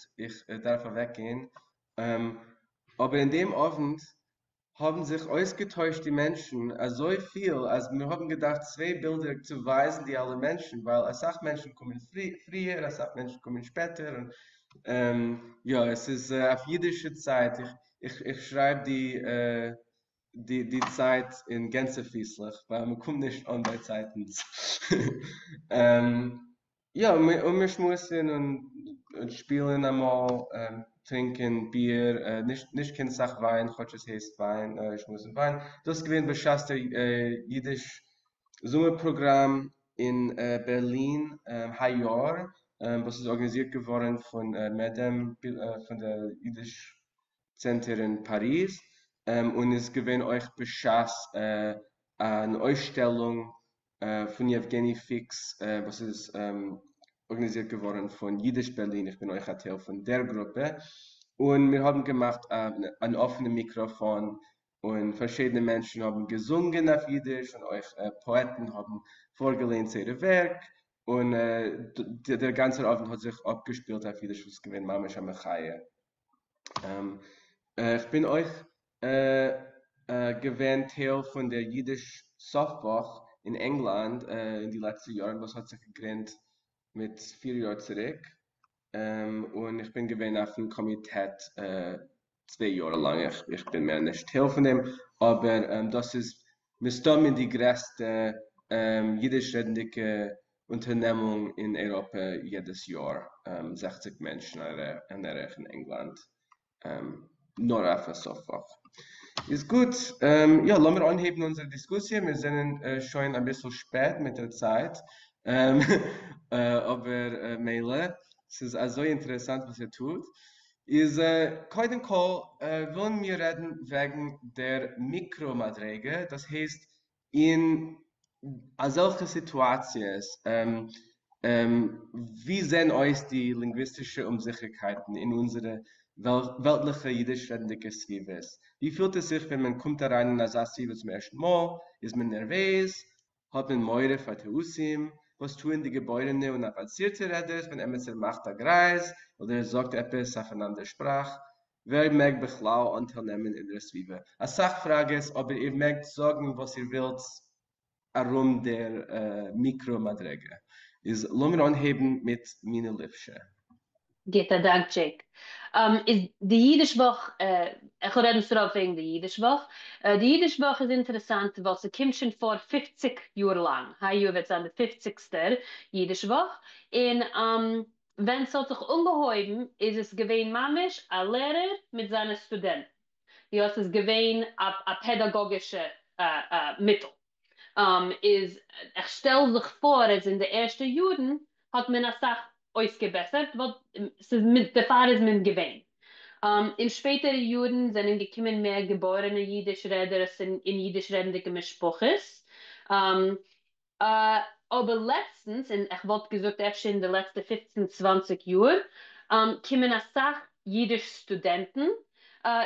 איך דארף אוועקגיין, אבער אין דעם אוונט האבן זיך אויסגעטוישט די מענטשן אזוי פיל אז מיר האבן געדארפט צוויי בילדער צו ווייזן די אלע מענטשן ווייל אסאך מענטשן קומען פריער אסאך מענטשן קומען שפעטער און יא עס איז אויף אידישע צייט איך איך שרייב די די די צייט אין גענזעפיסלעך ווייל מען קומט נישט אן באצייטנס. יא, און מיר שמועסן און שפילן אמאל, טרינקען ביר, נישט נישט קיין סאך וויין, כאטש עס הייסט וויין, שמועס און וויין. דאס איז געווען בשעת דער אידיש זומער פראגראם אין בערלין היי יאר, וואס איז ארגאניזירט געווארן פון מעדעם, פון דער אידיש צענטער אין פאריז, און איז געווען אויך בשעת אן אויסשטעלונג פון יעווגעני פיקס וואס איז ארגאניזירט געווארן פון אידיש בערלין, איך בין אויך א טייל פון דער גרופע, און מיר האבן געמאכט אן אפענע מיקראפאן און פארשידענע מענטשן האבן געזונגען אויף אידיש און אויך פאעטן האבן פארגעליינט זייערע ווערק, און דער גאנצער אוונט האט זיך אפגעשפילט אויף אידיש וואס איז געווען ממש א מחיה. איך בין אויך געווען טייל פון דער אידיש סוף וואך אין ענגלאנד אין די לעצטע יארן וואס האט זיך געגרינדט מיט פיר יאר צוריק, און איך בין געווען אויפן קאמיטעט צוויי יאר לאנג, איך בין מער נישט טייל פון דעם, אבער דאס איז מסתמא די גרעסטע אידיש רעדנדיקע אונטערנעמונג אין אייראפע יעדעס יאר, 60 מענטשן אן ערך אין ענגלאנד, נאר אויף א סוף וואך. איז גוט, יא לאמיר אנהייבן אונזער דיסקוסיע, מיר זענען שוין אביסל שפעט מיט דער צייט, אבער מילא, ס'איז אזוי אינטערעסאנט וואס איר טוט. איז קודם כל ווילן מיר רעדן וועגן דער מיקרא מדריגה, דאס הייסט אין אזעלכע סיטואציעס ווי זען אויס די לינגוויסטישע אומזיכערקייטן אין אונזערע וועלטליכע אידיש רעדנדיקע סביבות? ווי פילט עס זיך ווען מען קומט אריין אין אזא סביבה צום ערשטן מאל? איז מען נערוועז? האט מען מורא פאר טעותים? וואס טוען די געבוירענע און אוואנסירטע רעדערס ווען עמיצער מאכט א גרייז אדער זאגט עפעס אויף אן אנדער שפראך? ווער מעג בכלל אנטייל נעמען אין דער סביבה? אסאך פראגעס, אבער איר מעגט זאגן וואס איר ווילט ארום דער מיקרא מדרגה. איז לאמיר אנהייבן מיט מינה ליפשע. גוט, א דאנק דזשעיק. איז די אידיש וואך, איך וועל רעדן ס'רוב וועגן די אידיש וואך. די אידיש וואך איז אינטערעסאנט ווייל ס'קומט שוין פאר פופציג יאר לאנג, היי יאר וועט זיין די פופציגסטער אידיש וואך, און ווען ס'האט זיך אנגעהויבן איז עס געווען ממש א לערער מיט זיינע סטודענטן, יא ס'איז געווען א פעדאגאגישע מיטל. איז איך שטעל זיך פאר אז אין די ערשטע יארן האט מען אסאך אויסגעבעסערט ווייל ס'איז מיט דערפאר איז מען געווען. אין שפעטערע יארן זענען געקומען מער געבוירענע אידיש רעדערס און אידיש רעדנדיגע משפחות. אבער לעצטנס, און איך וואלט געזאגט אפשר אין די לעצטע פופצן צוואנציג יאר, קומען אסאך אידיש סטודענטן,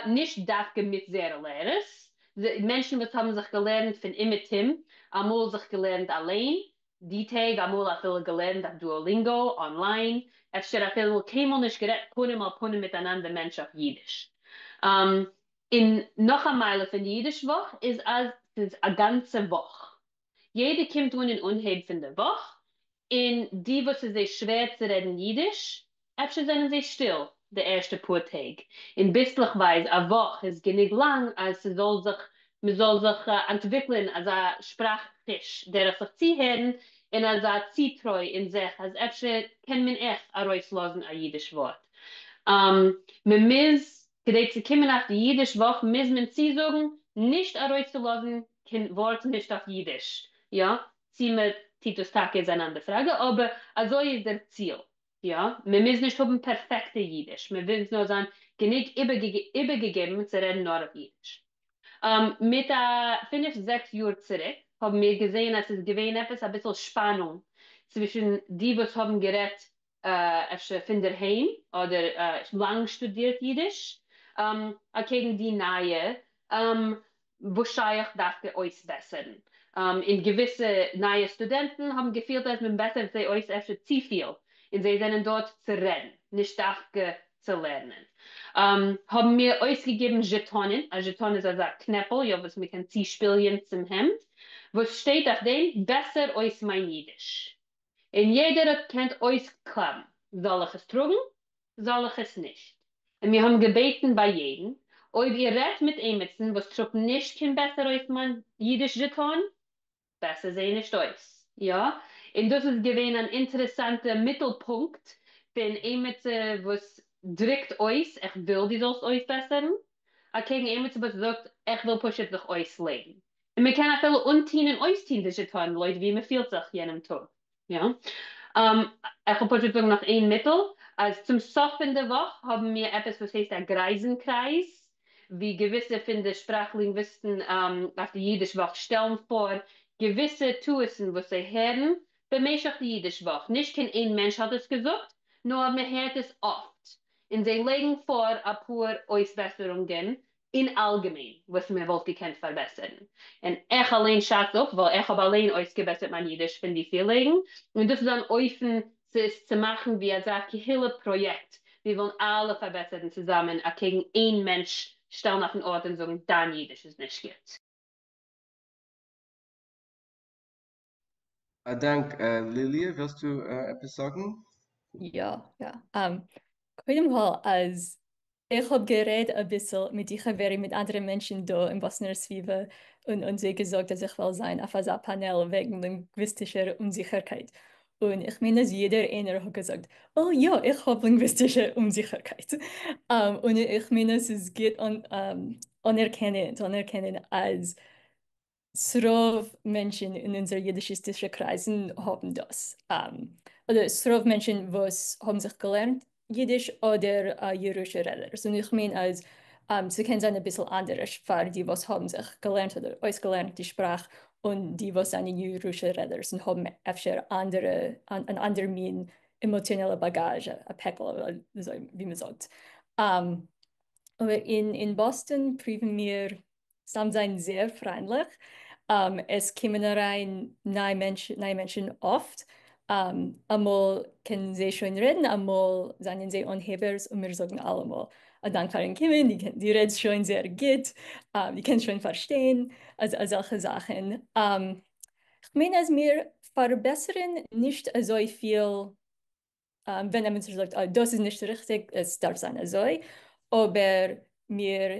נישט דווקא מיט זייערע לערערס, מענטשן וואס האבן זיך געלערנט פון אומעטום, אמאל זיך געלערנט אליין, די טעג אמאל אפילו געלערנט אויף דואלינגא, אנליין, אפשר אפילו קיינמאל נישט גערעדט פנים אל פנים מיט אן אנדער מענטש אויף אידיש. און נאך א מעלה פון די אידיש וואך איז אז ס'איז א גאנצע וואך. יעדער קומט אן אין אנהייב פון די וואך, און די וואס איז זיי שווער צו רעדן אידיש, אפשר זענען זיי שטיל די ערשטע פאר טעג, און ביסלעכווייז א וואך איז גענוג לאנג אז ס'זאל זיך מ'זאל זיך אנטוויקלען אזא שפראך חוש דורך זיך צוהערן. און אזא צוטרוי אין זיך אז אפשר קען מען אויך ארויסלאזן א אידיש ווארט. מען מוז, כדי צו קומען אויף די אידיש וואך מוז מען צוזאגן נישט ארויסצולאזן קיין ווארט נישט אויף אידיש. יא, צי מען טוט דאס טאקע איז אן אנדער פראגע, אבער אזוי איז דער ציל. יא, מען מוז נישט האבן פערפעקטע אידיש, מען מוז נאר זיין גענוג איבערגעגעבן צו רעדן נאר אויף אידיש. מיט א פינף זעקס יאר צוריק האבן מיר געזען אז ס'איז געווען עפעס אביסל שפאנונג צווישן די וואס האבן גערעדט אפשר פונדערהיים אדער לאנג שטודירט אידיש, אקעגן די נייע וואס שייך דווקא אויסבעסערן. און געוויסע נייע סטודענטן האבן געפילט אז מען בעסערט זיי אויס אפשר צופיל, און זיי זענען דארט צו רעדן, נישט דווקא צו לערנען. האבן מיר אויסגעגעבן זשעטאנען, א זשעטאן איז אזא קנעפל, יא, וואס מען קען צושפּיליען צום העמד, וואס שטייט אויף דעם, בעסער אויס מיין אידיש. און יעדער האט געקענט אויסקלייבן, זאל איך עס טראגן, זאל איך עס נישט? און מיר האבן געבעטן ביי יעדן, אויב איר רעדט מיט עימיצן וואס טראגט נישט קיין בעסער אויס מיין אידיש זשעטאן, בעסער זיי נישט אויס. יא, און דאס איז געווען אן אינטערעסאנטע מיטלפונקט פון עימיצער וואס דרוקט אויס איך וויל דו זאלסט אויסבעסערן, אקעגן עימיצער וואס זאגט איך וויל פשוט זיך אויסלעבן. און מען קען אפילו אנטוהן און אויסטוהן די זשעטאן לויט ווי מען פילט זיך יענעם טאג. יא. איך וויל פשוט זאגן נאך איין מיטל, אז צום סוף פון די וואך האבן מיר עפעס וואס הייסט א גרייזן קרייז, ווי געוויסע פון די שפראך לינגוויסטן אויף די אידיש וואך שטעלן פאר געוויסע טעות'ן וואס זיי הערן במשך די אידיש וואך, נישט קיין איין מענטש האט עס געזאגט, נאר מען הערט עס אפט, און זיי לייגן פאר אפאר אויסבעסערונגען אין אלגעמיין וואס מען וואלט געקענט פארבעסערן, און איך אליין שאץ אפ ווייל איך האב אליין אויסגעבעסערט מיין אידיש פון די פארלייגן, און דאס איז אן אופן צו עס צו מאכן ווי אזא קהילה פראיעקט, מיר ווילן אלע פארבעסערן צוזאמען אקעגן איין מענטש שטעלן אויפן ארט און זאגן דיין אידיש איז נישט גוט. א דאנק. ליליע, ווילסטו עפעס זאגן? יא, יא. קודם כל אז איך האב גערעדט אביסל מיט די חברים מיט אנדערע מענטשן דא אין באסטאנער סביבה און און זיי געזאגט אז איך וועל זיין אויף אזא פאנעל וועגן לינגוויסטישער אומזיכערקייט און איך מיין אז יעדער איינער האט געזאגט oh יא איך האב לינגוויסטישע אומזיכערקייט און איך מיין אז ס'איז גוט אנערקענען צו אנערקענען אז ס'רוב מענטשן אין אונזערע יידישיסטישע קרייזן האבן דאס. אדער ס'רוב מענטשן וואס האבן זיך געלערנט יידיש אדער ירושה רעדערס. און איך מיין אז ס'קען זיין אביסל אנדערש פאר די וואס האבן זיך געלערנט אדער אויסגעלערנט די שפראך און די וואס זענען ירושה רעדערס און האבן אפשר אנדערע אן אנדער מין עמאציאנעלע באגאזש, א פעקל אזוי ווי מ'זאגט. אבער אין באסטאן פרואוון מיר סתם זיין זייער פריינדליך, עס קומען אריין נייע מענטשן אפט, אמאל קענען זיי שוין רעדן אמאל זענען זיי אנהייבערס און מיר זאגן אלעמאל א דאנק פארן קומען, דו רעדסט שוין זייער גוט, דו קענסט שוין פארשטיין, אזעלכע זאכן. כ'מיין אז מיר פארבעסערן נישט אזויפיל ווען עמיצער זאגט אה דאס איז נישט ריכטיג עס דארף זיין אזוי, אבער מיר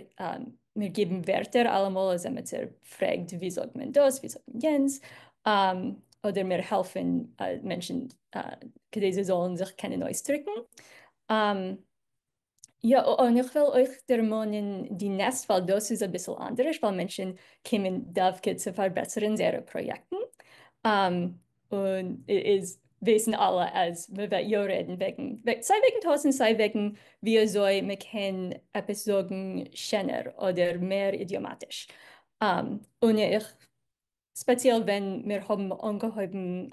מיר גיבן ווערטער אלעמאל אז עמיצער פרעגט ווי זאגט מען דאס ווי זאגט מען יענץ, אדער מיר העלפן מענטשן כדי זיי זאלן זיך קענען אויסדריקן. יא, און איך וויל אויך דערמאנען די נעסט ווייל דאס איז אביסל אנדערש ווייל מענטשן קומען דווקא צו פארבעסערן זייערע פראיעקטן, און איז וויסן אלע אז מען וועט יא רעדן וועגן סיי וועגן טעות'ן סיי וועגן ווי אזוי מען קען עפעס זאגן שענער אדער מער אידיאמאטיש, און איך ספעציעל ווען מיר האבן אנגעהויבן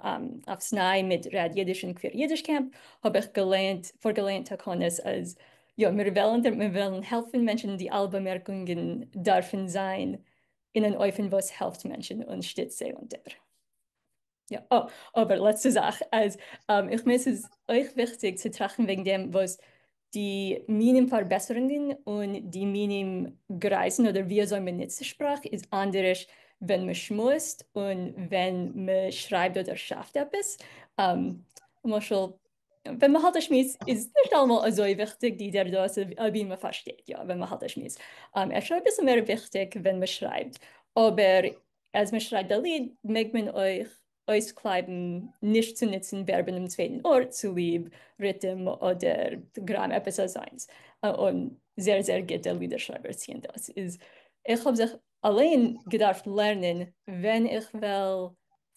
אויפסניי מיט רעד אידיש און קוויר אידיש קעמפ האב איך געלייענט פארגעלייענט תקנות אז יא מיר וועלן מיר וועלן העלפן מענטשן די אלע באמערקונגען דארפן זיין אין אן אופן וואס העלפט מענטשן און שטיצט זיי אונטער. יא אבער לעצטע זאך אז איך מיין ס'איז אויך וויכטיג צו טראכטן וועגן דעם וואס די מינים פארבעסערונגען און די מינים גרייזן אדער ווי אזוי מען נוצט די שפראך איז אנדערש ווען מען שמועסט און ווען מען שרייבט אדער שאפט עפעס. למשל ווען מען האלט א שמועס איז נישט אלעמאל אזוי וויכטיג די דער דאס אבי מען פארשטייט יא ווען מען האלט א שמועס. אפשר אביסל מער וויכטיג ווען מען שרייבט אבער אז מען שרייבט א ליד מעג מען אויך. אויסקלייבן נישט צו נוצן ווערבן אינעם צווייטן ארט צוליב ריטעם אדער גראם עפעס אזוינס, און זייער זייער גוטע לידער שרייבערס טוען דאס, איז איך האב זיך אליין געדארפט לערנען ווען איך וועל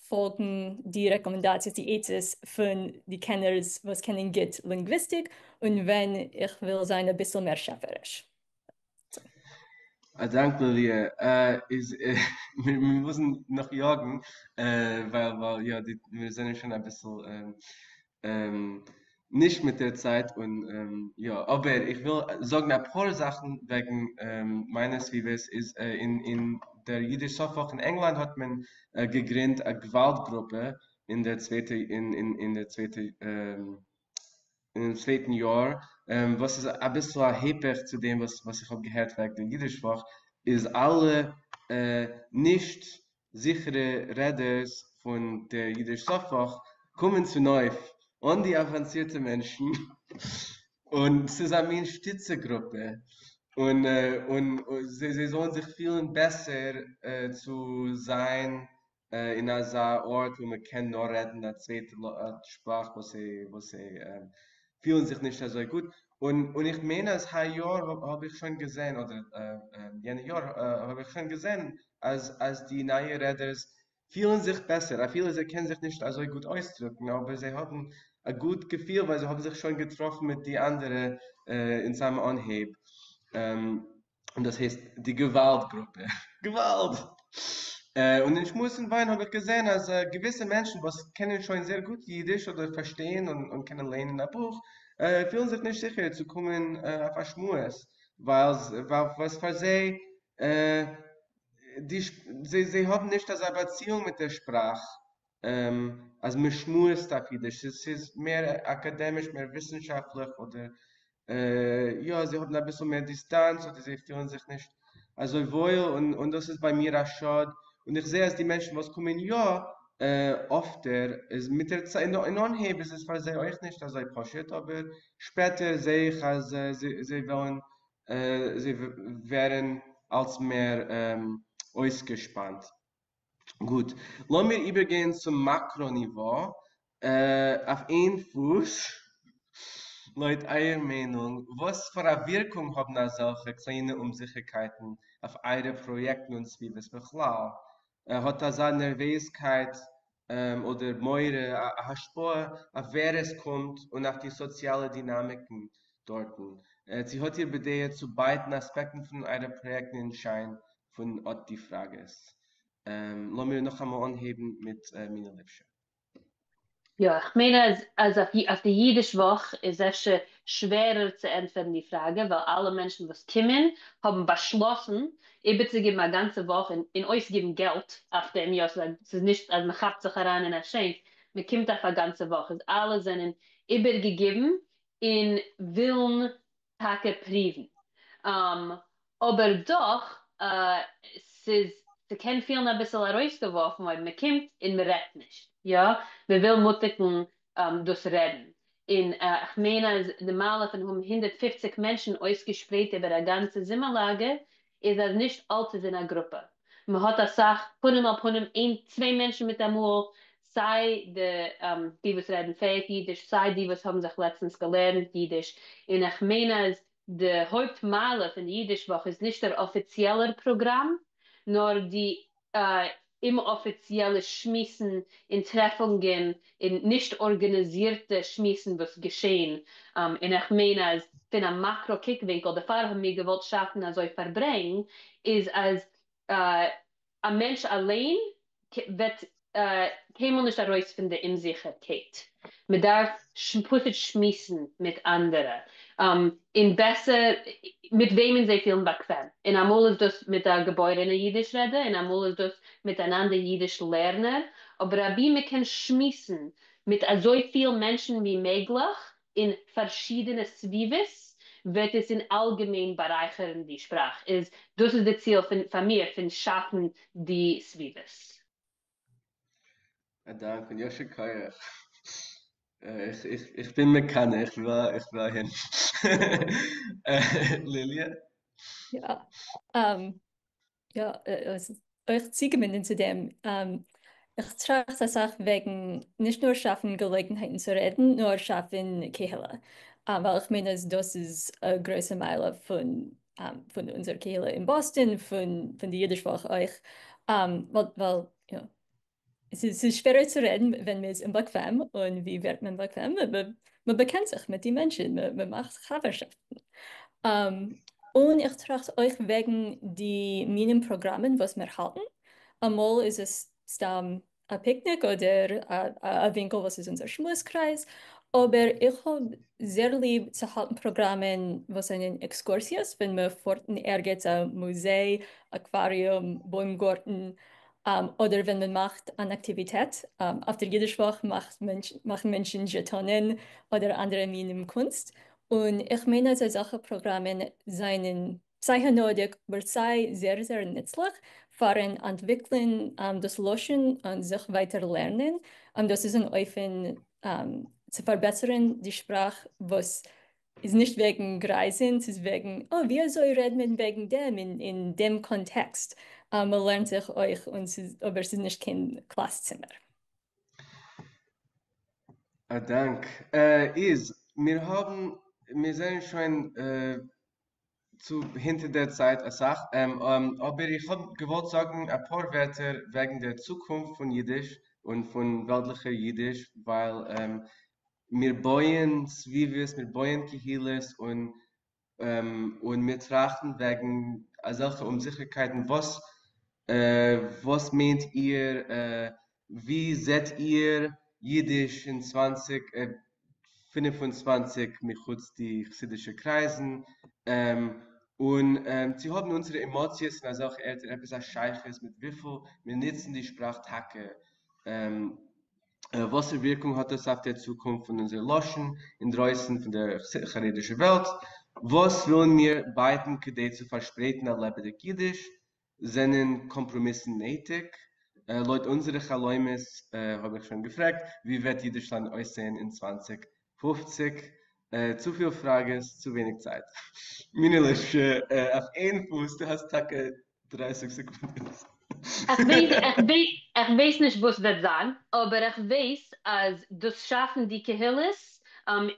פאלגן די רעקאמענדאציעס די עצות פון די קענערס וואס קענען גוט לינגוויסטיק און ווען איך וויל זיין אביסל מער שעפעריש. א דאנק ליליע. איז מיר מוזן נאך יאגן ווייל ווייל יא די מיר זענען שוין אביסל נישט מיט דער צייט און יא אבער איך וויל זאגן אפאר זאכן וועגן מיינע סביבות איז אין אין דער אידיש סוף וואך אין ענגלאנד האט מען געגרינדט א געוואלד גרופע אין דער צווייטע אין אין אין דער צווייטע אינעם צווייטן יאר, וואס איז אביסל א היפך צו דעם וואס וואס איך האב געהערט וועגן די אידיש וואך, איז אלע נישט זיכערע רעדערס פון דער אידיש סוף וואך קומען צונויף אן די אוואנסירטע מענטשן, און ס'איז א מין שטיצע גרופע, און און זיי זיי זאלן זיך פילן בעסער צו זיין אין אזא ארט וואו מען קען נאר רעדן א צווייטע שפראך וואס זיי וואס זיי פילן זיך נישט אזוי גוט, און און איך מיין אז היי יאר האב איך שוין געזען אדער יענע יאר האב איך שוין געזען אז אז די נייע רעדערס פילן זיך בעסער אפילו זיי קענען זיך נישט אזוי גוט אויסדרוקן אבער זיי האבן א גוט געפיל ווייל זיי האבן זיך שוין געטראפן מיט די אנדערע אין סאמע אנהייב. און דאס הייסט די געוואלד גרופע, געוואלד! און אין שמועס און וויין האב איך געזען אז געוויסע מענטשן וואס קענען שוין זייער גוט אידיש אדער פארשטייען און קענען ליינען א בוך, פילן זיך נישט זיכער צו קומען אויף א שמועס, ווייל וואס פאר זיי די זיי האבן נישט אזא באציאונג מיט דער שפראך אז מען שמועסט אויף אידיש, ס'איז מער אקאדעמיש מער וויסנשאפטליך אדער יא זיי האבן אביסל מער דיסטאנץ אדער זיי פילן זיך נישט אזוי וואויל און דאס איז ביי מיר א שאד, און איך זע אז די מענטשן וואס קומען יא אפטער איז מיט דער צייט, אין אנהייב איז עס פאר זיי אויך נישט אזוי פשוט אבער שפעטער זע איך אז זיי וועלן זיי ווערן אלץ מער אויסגעשפאנט. גוט, לאמיר איבערגיין צום מאקרא ניווא, אויף איין פוס, לויט אייער מיינונג, וואס פאר א ווירקונג האבן אזעלכע קליינע אומזיכערקייטן אויף אייערע פראיעקטן און סביבות בכלל? האט אזא נערוועזקייט אדער מורא א השפעה אויף ווער עס קומט און אויף די סאציאלע דינאמיקן דארטן? צו האט איר בדעה צו בייטן אספעקטן פון אייערע פראיעקטן אין שיין פון אט די פראגעס. לאמיר נאכאמאל אנהייבן מיט מינה ליפשע. יא, איך מיין אז אז אויף די אידיש וואך איז אפשר שווערער צו ענטפערן די פראגע, ווייל אלע מענטשן וואס קומען האבן באשלאסן איבערצוגיבן א גאנצע וואך און און אויסגיבן געלט אויף דעם, יא, ס'איז נישט אז מ'כאפט זיך אריין אין א שענק, מ'קומט אויף א גאנצע וואך, איז אלע זענען איבערגעגיבן און ווילן טאקע פריוון. אבער דאך, ס'איז, ס'קען פילן אביסל ארויסגעווארפן אויב מ'קומט און מ'רעדט נישט. יא, מ'וויל מוטיגן דאס רעדן. און כ'מיין אז די מעלה פון האבן 150 מענטשן אויסגעשפרייט איבער א גאנצע זומער לאגער איז אז נישט אלץ איז אין א גרופע. מ'האט אסאך פנים אל פנים, איין צוויי מענטשן מיט אמאל, סיי די די וואס רעדן פעאיג אידיש, סיי די וואס האבן זיך לעצטנס געלערנט אידיש, און איך מיין אז די הויפט מעלה פון די אידיש וואך איז נישט דער אפיציעלער פראגראם, נאר די אומאפיציעלע שמועסן און טרעפונגען און נישט ארגאניזירטע שמועסן וואס געשען, און איך מיין אז פון א מאקרא קוק ווינקל, דערפאר האבן מיר געוואלט שאפן אזוי פארברענג, איז אז א מענטש אליין וועט קיינמאל נישט ארויס פון די אומזיכערקייט, מען דארף פשוט שמועסן מיט אנדערע, און בעסער מיט וועמען זיי פילן באקוועם, און אמאל איז דאס מיט א געבוירענע אידיש רעדער, און אמאל איז דאס מיט אן אנדער אידיש לערנער, אבער אבי מען קען שמועסן מיט אזויפיל מענטשן ווי מעגליך אין פארשידענע סביבות, וועט עס אין אלגעמיין בארייכערן די שפראך, איז דאס איז די ציל פון פאר מיר פון שאפן די סביבות. א דאנק און יישר כח. איך איך איך בין מקנא, איך וויל איך וויל אהין. ליליה? יא, יא, אויך צוגעבינדן צו דעם. איך טראכט אסאך וועגן נישט נאר שאפן געלעגנהייטן צו רעדן, נאר שאפן קהילה, ווייל איך מיין אז דאס איז א גרויסע מעלה פון פון אונזער קהילה אין באסטאן, פון פון די אידיש וואך אויך, ווייל ס'איז שווערער צו רעדן ווען מ'איז אומבאקוועם, און ווי ווערט מען באקוועם? מ'באקענט זיך מיט די מענטשן, מ'מאכט חבר'שאפטן. און איך טראכט אויך וועגן די מינים פראגראמען וואס מיר האלטן, אמאל איז עס סתם א פיקניק אדער א ווינקל וואס איז אונזער שמועס קרייז, אבער איך האב זייער ליב צו האלטן פראגראמען וואס זענען עקסקורסיעס, ווען מען פארט אין ערגעץ א מוזיי, אקוואריום, בוימגארטן, אדער ווען מען מאכט אן אקטיוויטעט, אויף דער אידיש וואך מאכן מענטשן זשעטאנען אדער אנדערע מינים קונסט, און איך מיין אז אזעלכע פראגראמען זענען סיי הנאה'דיג אבער סיי זייער זייער נוצליך פאר'ן אנטוויקלען דאס לשון און זיך ווייטער לערנען, דאס איז אן אופן צו פארבעסערן די שפראך וואס איז נישט וועגן גרייזן, ס'איז וועגן אה ווי אזוי רעדט מען וועגן דעם אין דעם קאנטעקסט, מ'לערנט זיך אויך און ס'איז אבער ס'איז נישט קיין קלאס צימער. א דאנק. איז מיר האבן מיר זענען שוין צו הינטער דער צייט אסאך, אבער איך האב געוואלט זאגן אפאר ווערטער וועגן דער צוקונפט פון אידיש און פון וועלטליכער אידיש, ווייל מיר בויען סביבות, מיר בויען קהילות און און מיר טראכטן וועגן אזעלכע אומזיכערקייטן, וואס וואס מיינט איר, ווי זעט איר אידיש אין 2025 מחוץ די חסידישע קרייזן, און צו האבן אונזערע עמאציעס אין אזעלכע ערטער עפעס א שייכות מיט וויפיל מיר נוצן די שפראך טאקע, וואסער ווירקונג האט דאס אויף דער צוקונפט פון אונזער לשון אינדרויסן פון דער חרדישער וועלט? וואס ווילן מיר בייטן כדי צו פארשפרייטן א לעבעדיג אידיש? זענען קאמפראמיסן נעטיג? לויט אונזערע חלומות, האב איך שוין געפרעגט, ווי וועט אידישלאנד אויסזען אין 2050? צופיל פראגעס, צו ווייניג צייט. מיני ליפשע, אויף איין פוס, דו האסט טאקע 30 סעקונדעס. איך ווייס, איך ווייס, איך ווייס נישט וואס וועט זיין, אבער איך ווייס אז דאס שאפן די קהילות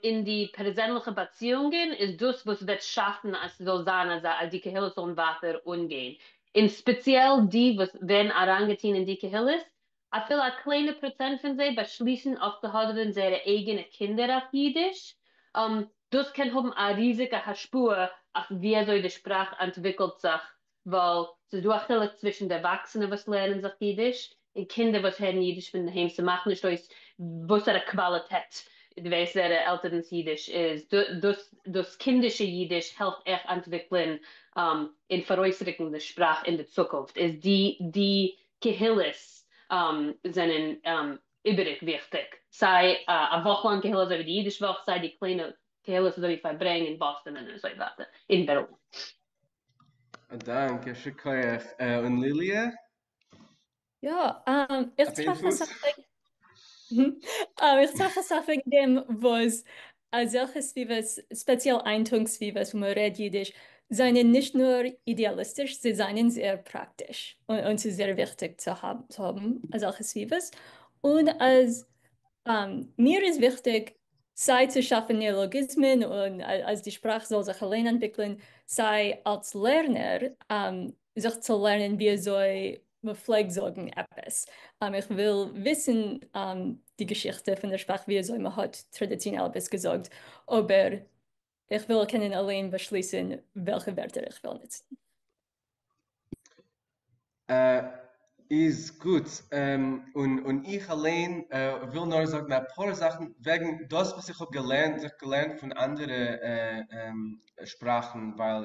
אין די פערזענליכע באציאונגען איז דאס וואס וועט שאפן אז ס'זאל זיין אזא אז די קהילות זאלן ווייטער אנגיין, און ספעציעל די וואס ווערן אריינגעטון אין די קהילות, אפילו א קליינע פראצענט פון זיי באשליסן אויפצוהאדעווען זייערע אייגענע קינדער אויף אידיש, דאס קען האבן א ריזיגע השפעה אויף ווי אזוי די שפראך אנטוויקלט זיך ווייל ס'איז דא א חילוק צווישן דערוואקסענע וואס לערנען זיך אידיש און קינדער וואס הערן אידיש פון דערהיים, ס'מאכט נישט אויס וואסערע קוואליטעט דו ווייסט זייערע עלטערנס אידיש איז, דאס דאס קינדישע אידיש העלפט עכט אנטוויקלען און פאראויסרוקן די שפראך אין די צוקונפט, איז די די קהילות זענען איבעריג וויכטיג, סיי א וואך לאנג קהילה אזוי ווי די אידיש וואך, סיי די קליינע קהילות אזוי ווי פארברענג אין באסטאן און אזוי ווייטער אין בערלין. א דאנק, יישר כח. און ליליע? יא, איך טראכט אסאך וועגן איך טראכט אסאך וועגן דעם וואס אזעלכע סביבות, ספעציעל איינטונג סביבות וואו מען רעדט אידיש, זענען נישט נאר אידעאליסטיש, זיי זענען זייער פראקטיש, און ס'איז זייער וויכטיג צו האבן אזעלכע סביבות, און אז מיר איז וויכטיג סיי צו שאפן נעאלאגיזמען און אז די שפראך זאל זיך אליין אנטוויקלען, סיי אלס לערנער זיך צו לערנען ווי אזוי מ'פלעגט זאגן עפעס. איך וויל וויסן די געשיכטע פון דער שפראך ווי אזוי מ'האט טראדיציאנעל עפעס געזאגט, אבער איך וויל קענען אליין באשליסן וועלכע ווערטער איך וויל נוצן. איז גוט, און איך אליין וויל נאר זאגן אפאר זאכן וועגן דאס וואס איך האב געלערנט, זיך געלערנט פון אנדערע שפראכן, ווייל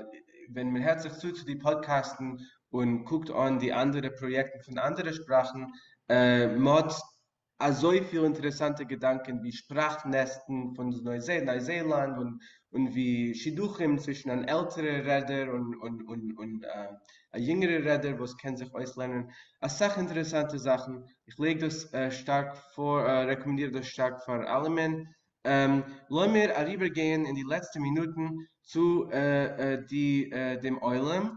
ווען מען הערט זיך צו צו די פאדקעסטן און קוקט אן די אנדערע פראיעקטן פון אנדערע שפראכן, מען האט אזויפיל אינטערעסאנטע געדאנקען ווי שפראך נעסטן פון ניי זעלאנד און ווי שידוכים צווישן אן עלטערע רעדער און א יונגערע רעדער וואס קען זיך אויסלערנען אסאך אינטערעסאנטע זאכן, איך לייג דאס שטארק פאר, רעקאמענדיר דאס שטארק פאר אלעמען. לאמיר אריבערגיין אין די לעצטע מינוטן צו די דעם עולם.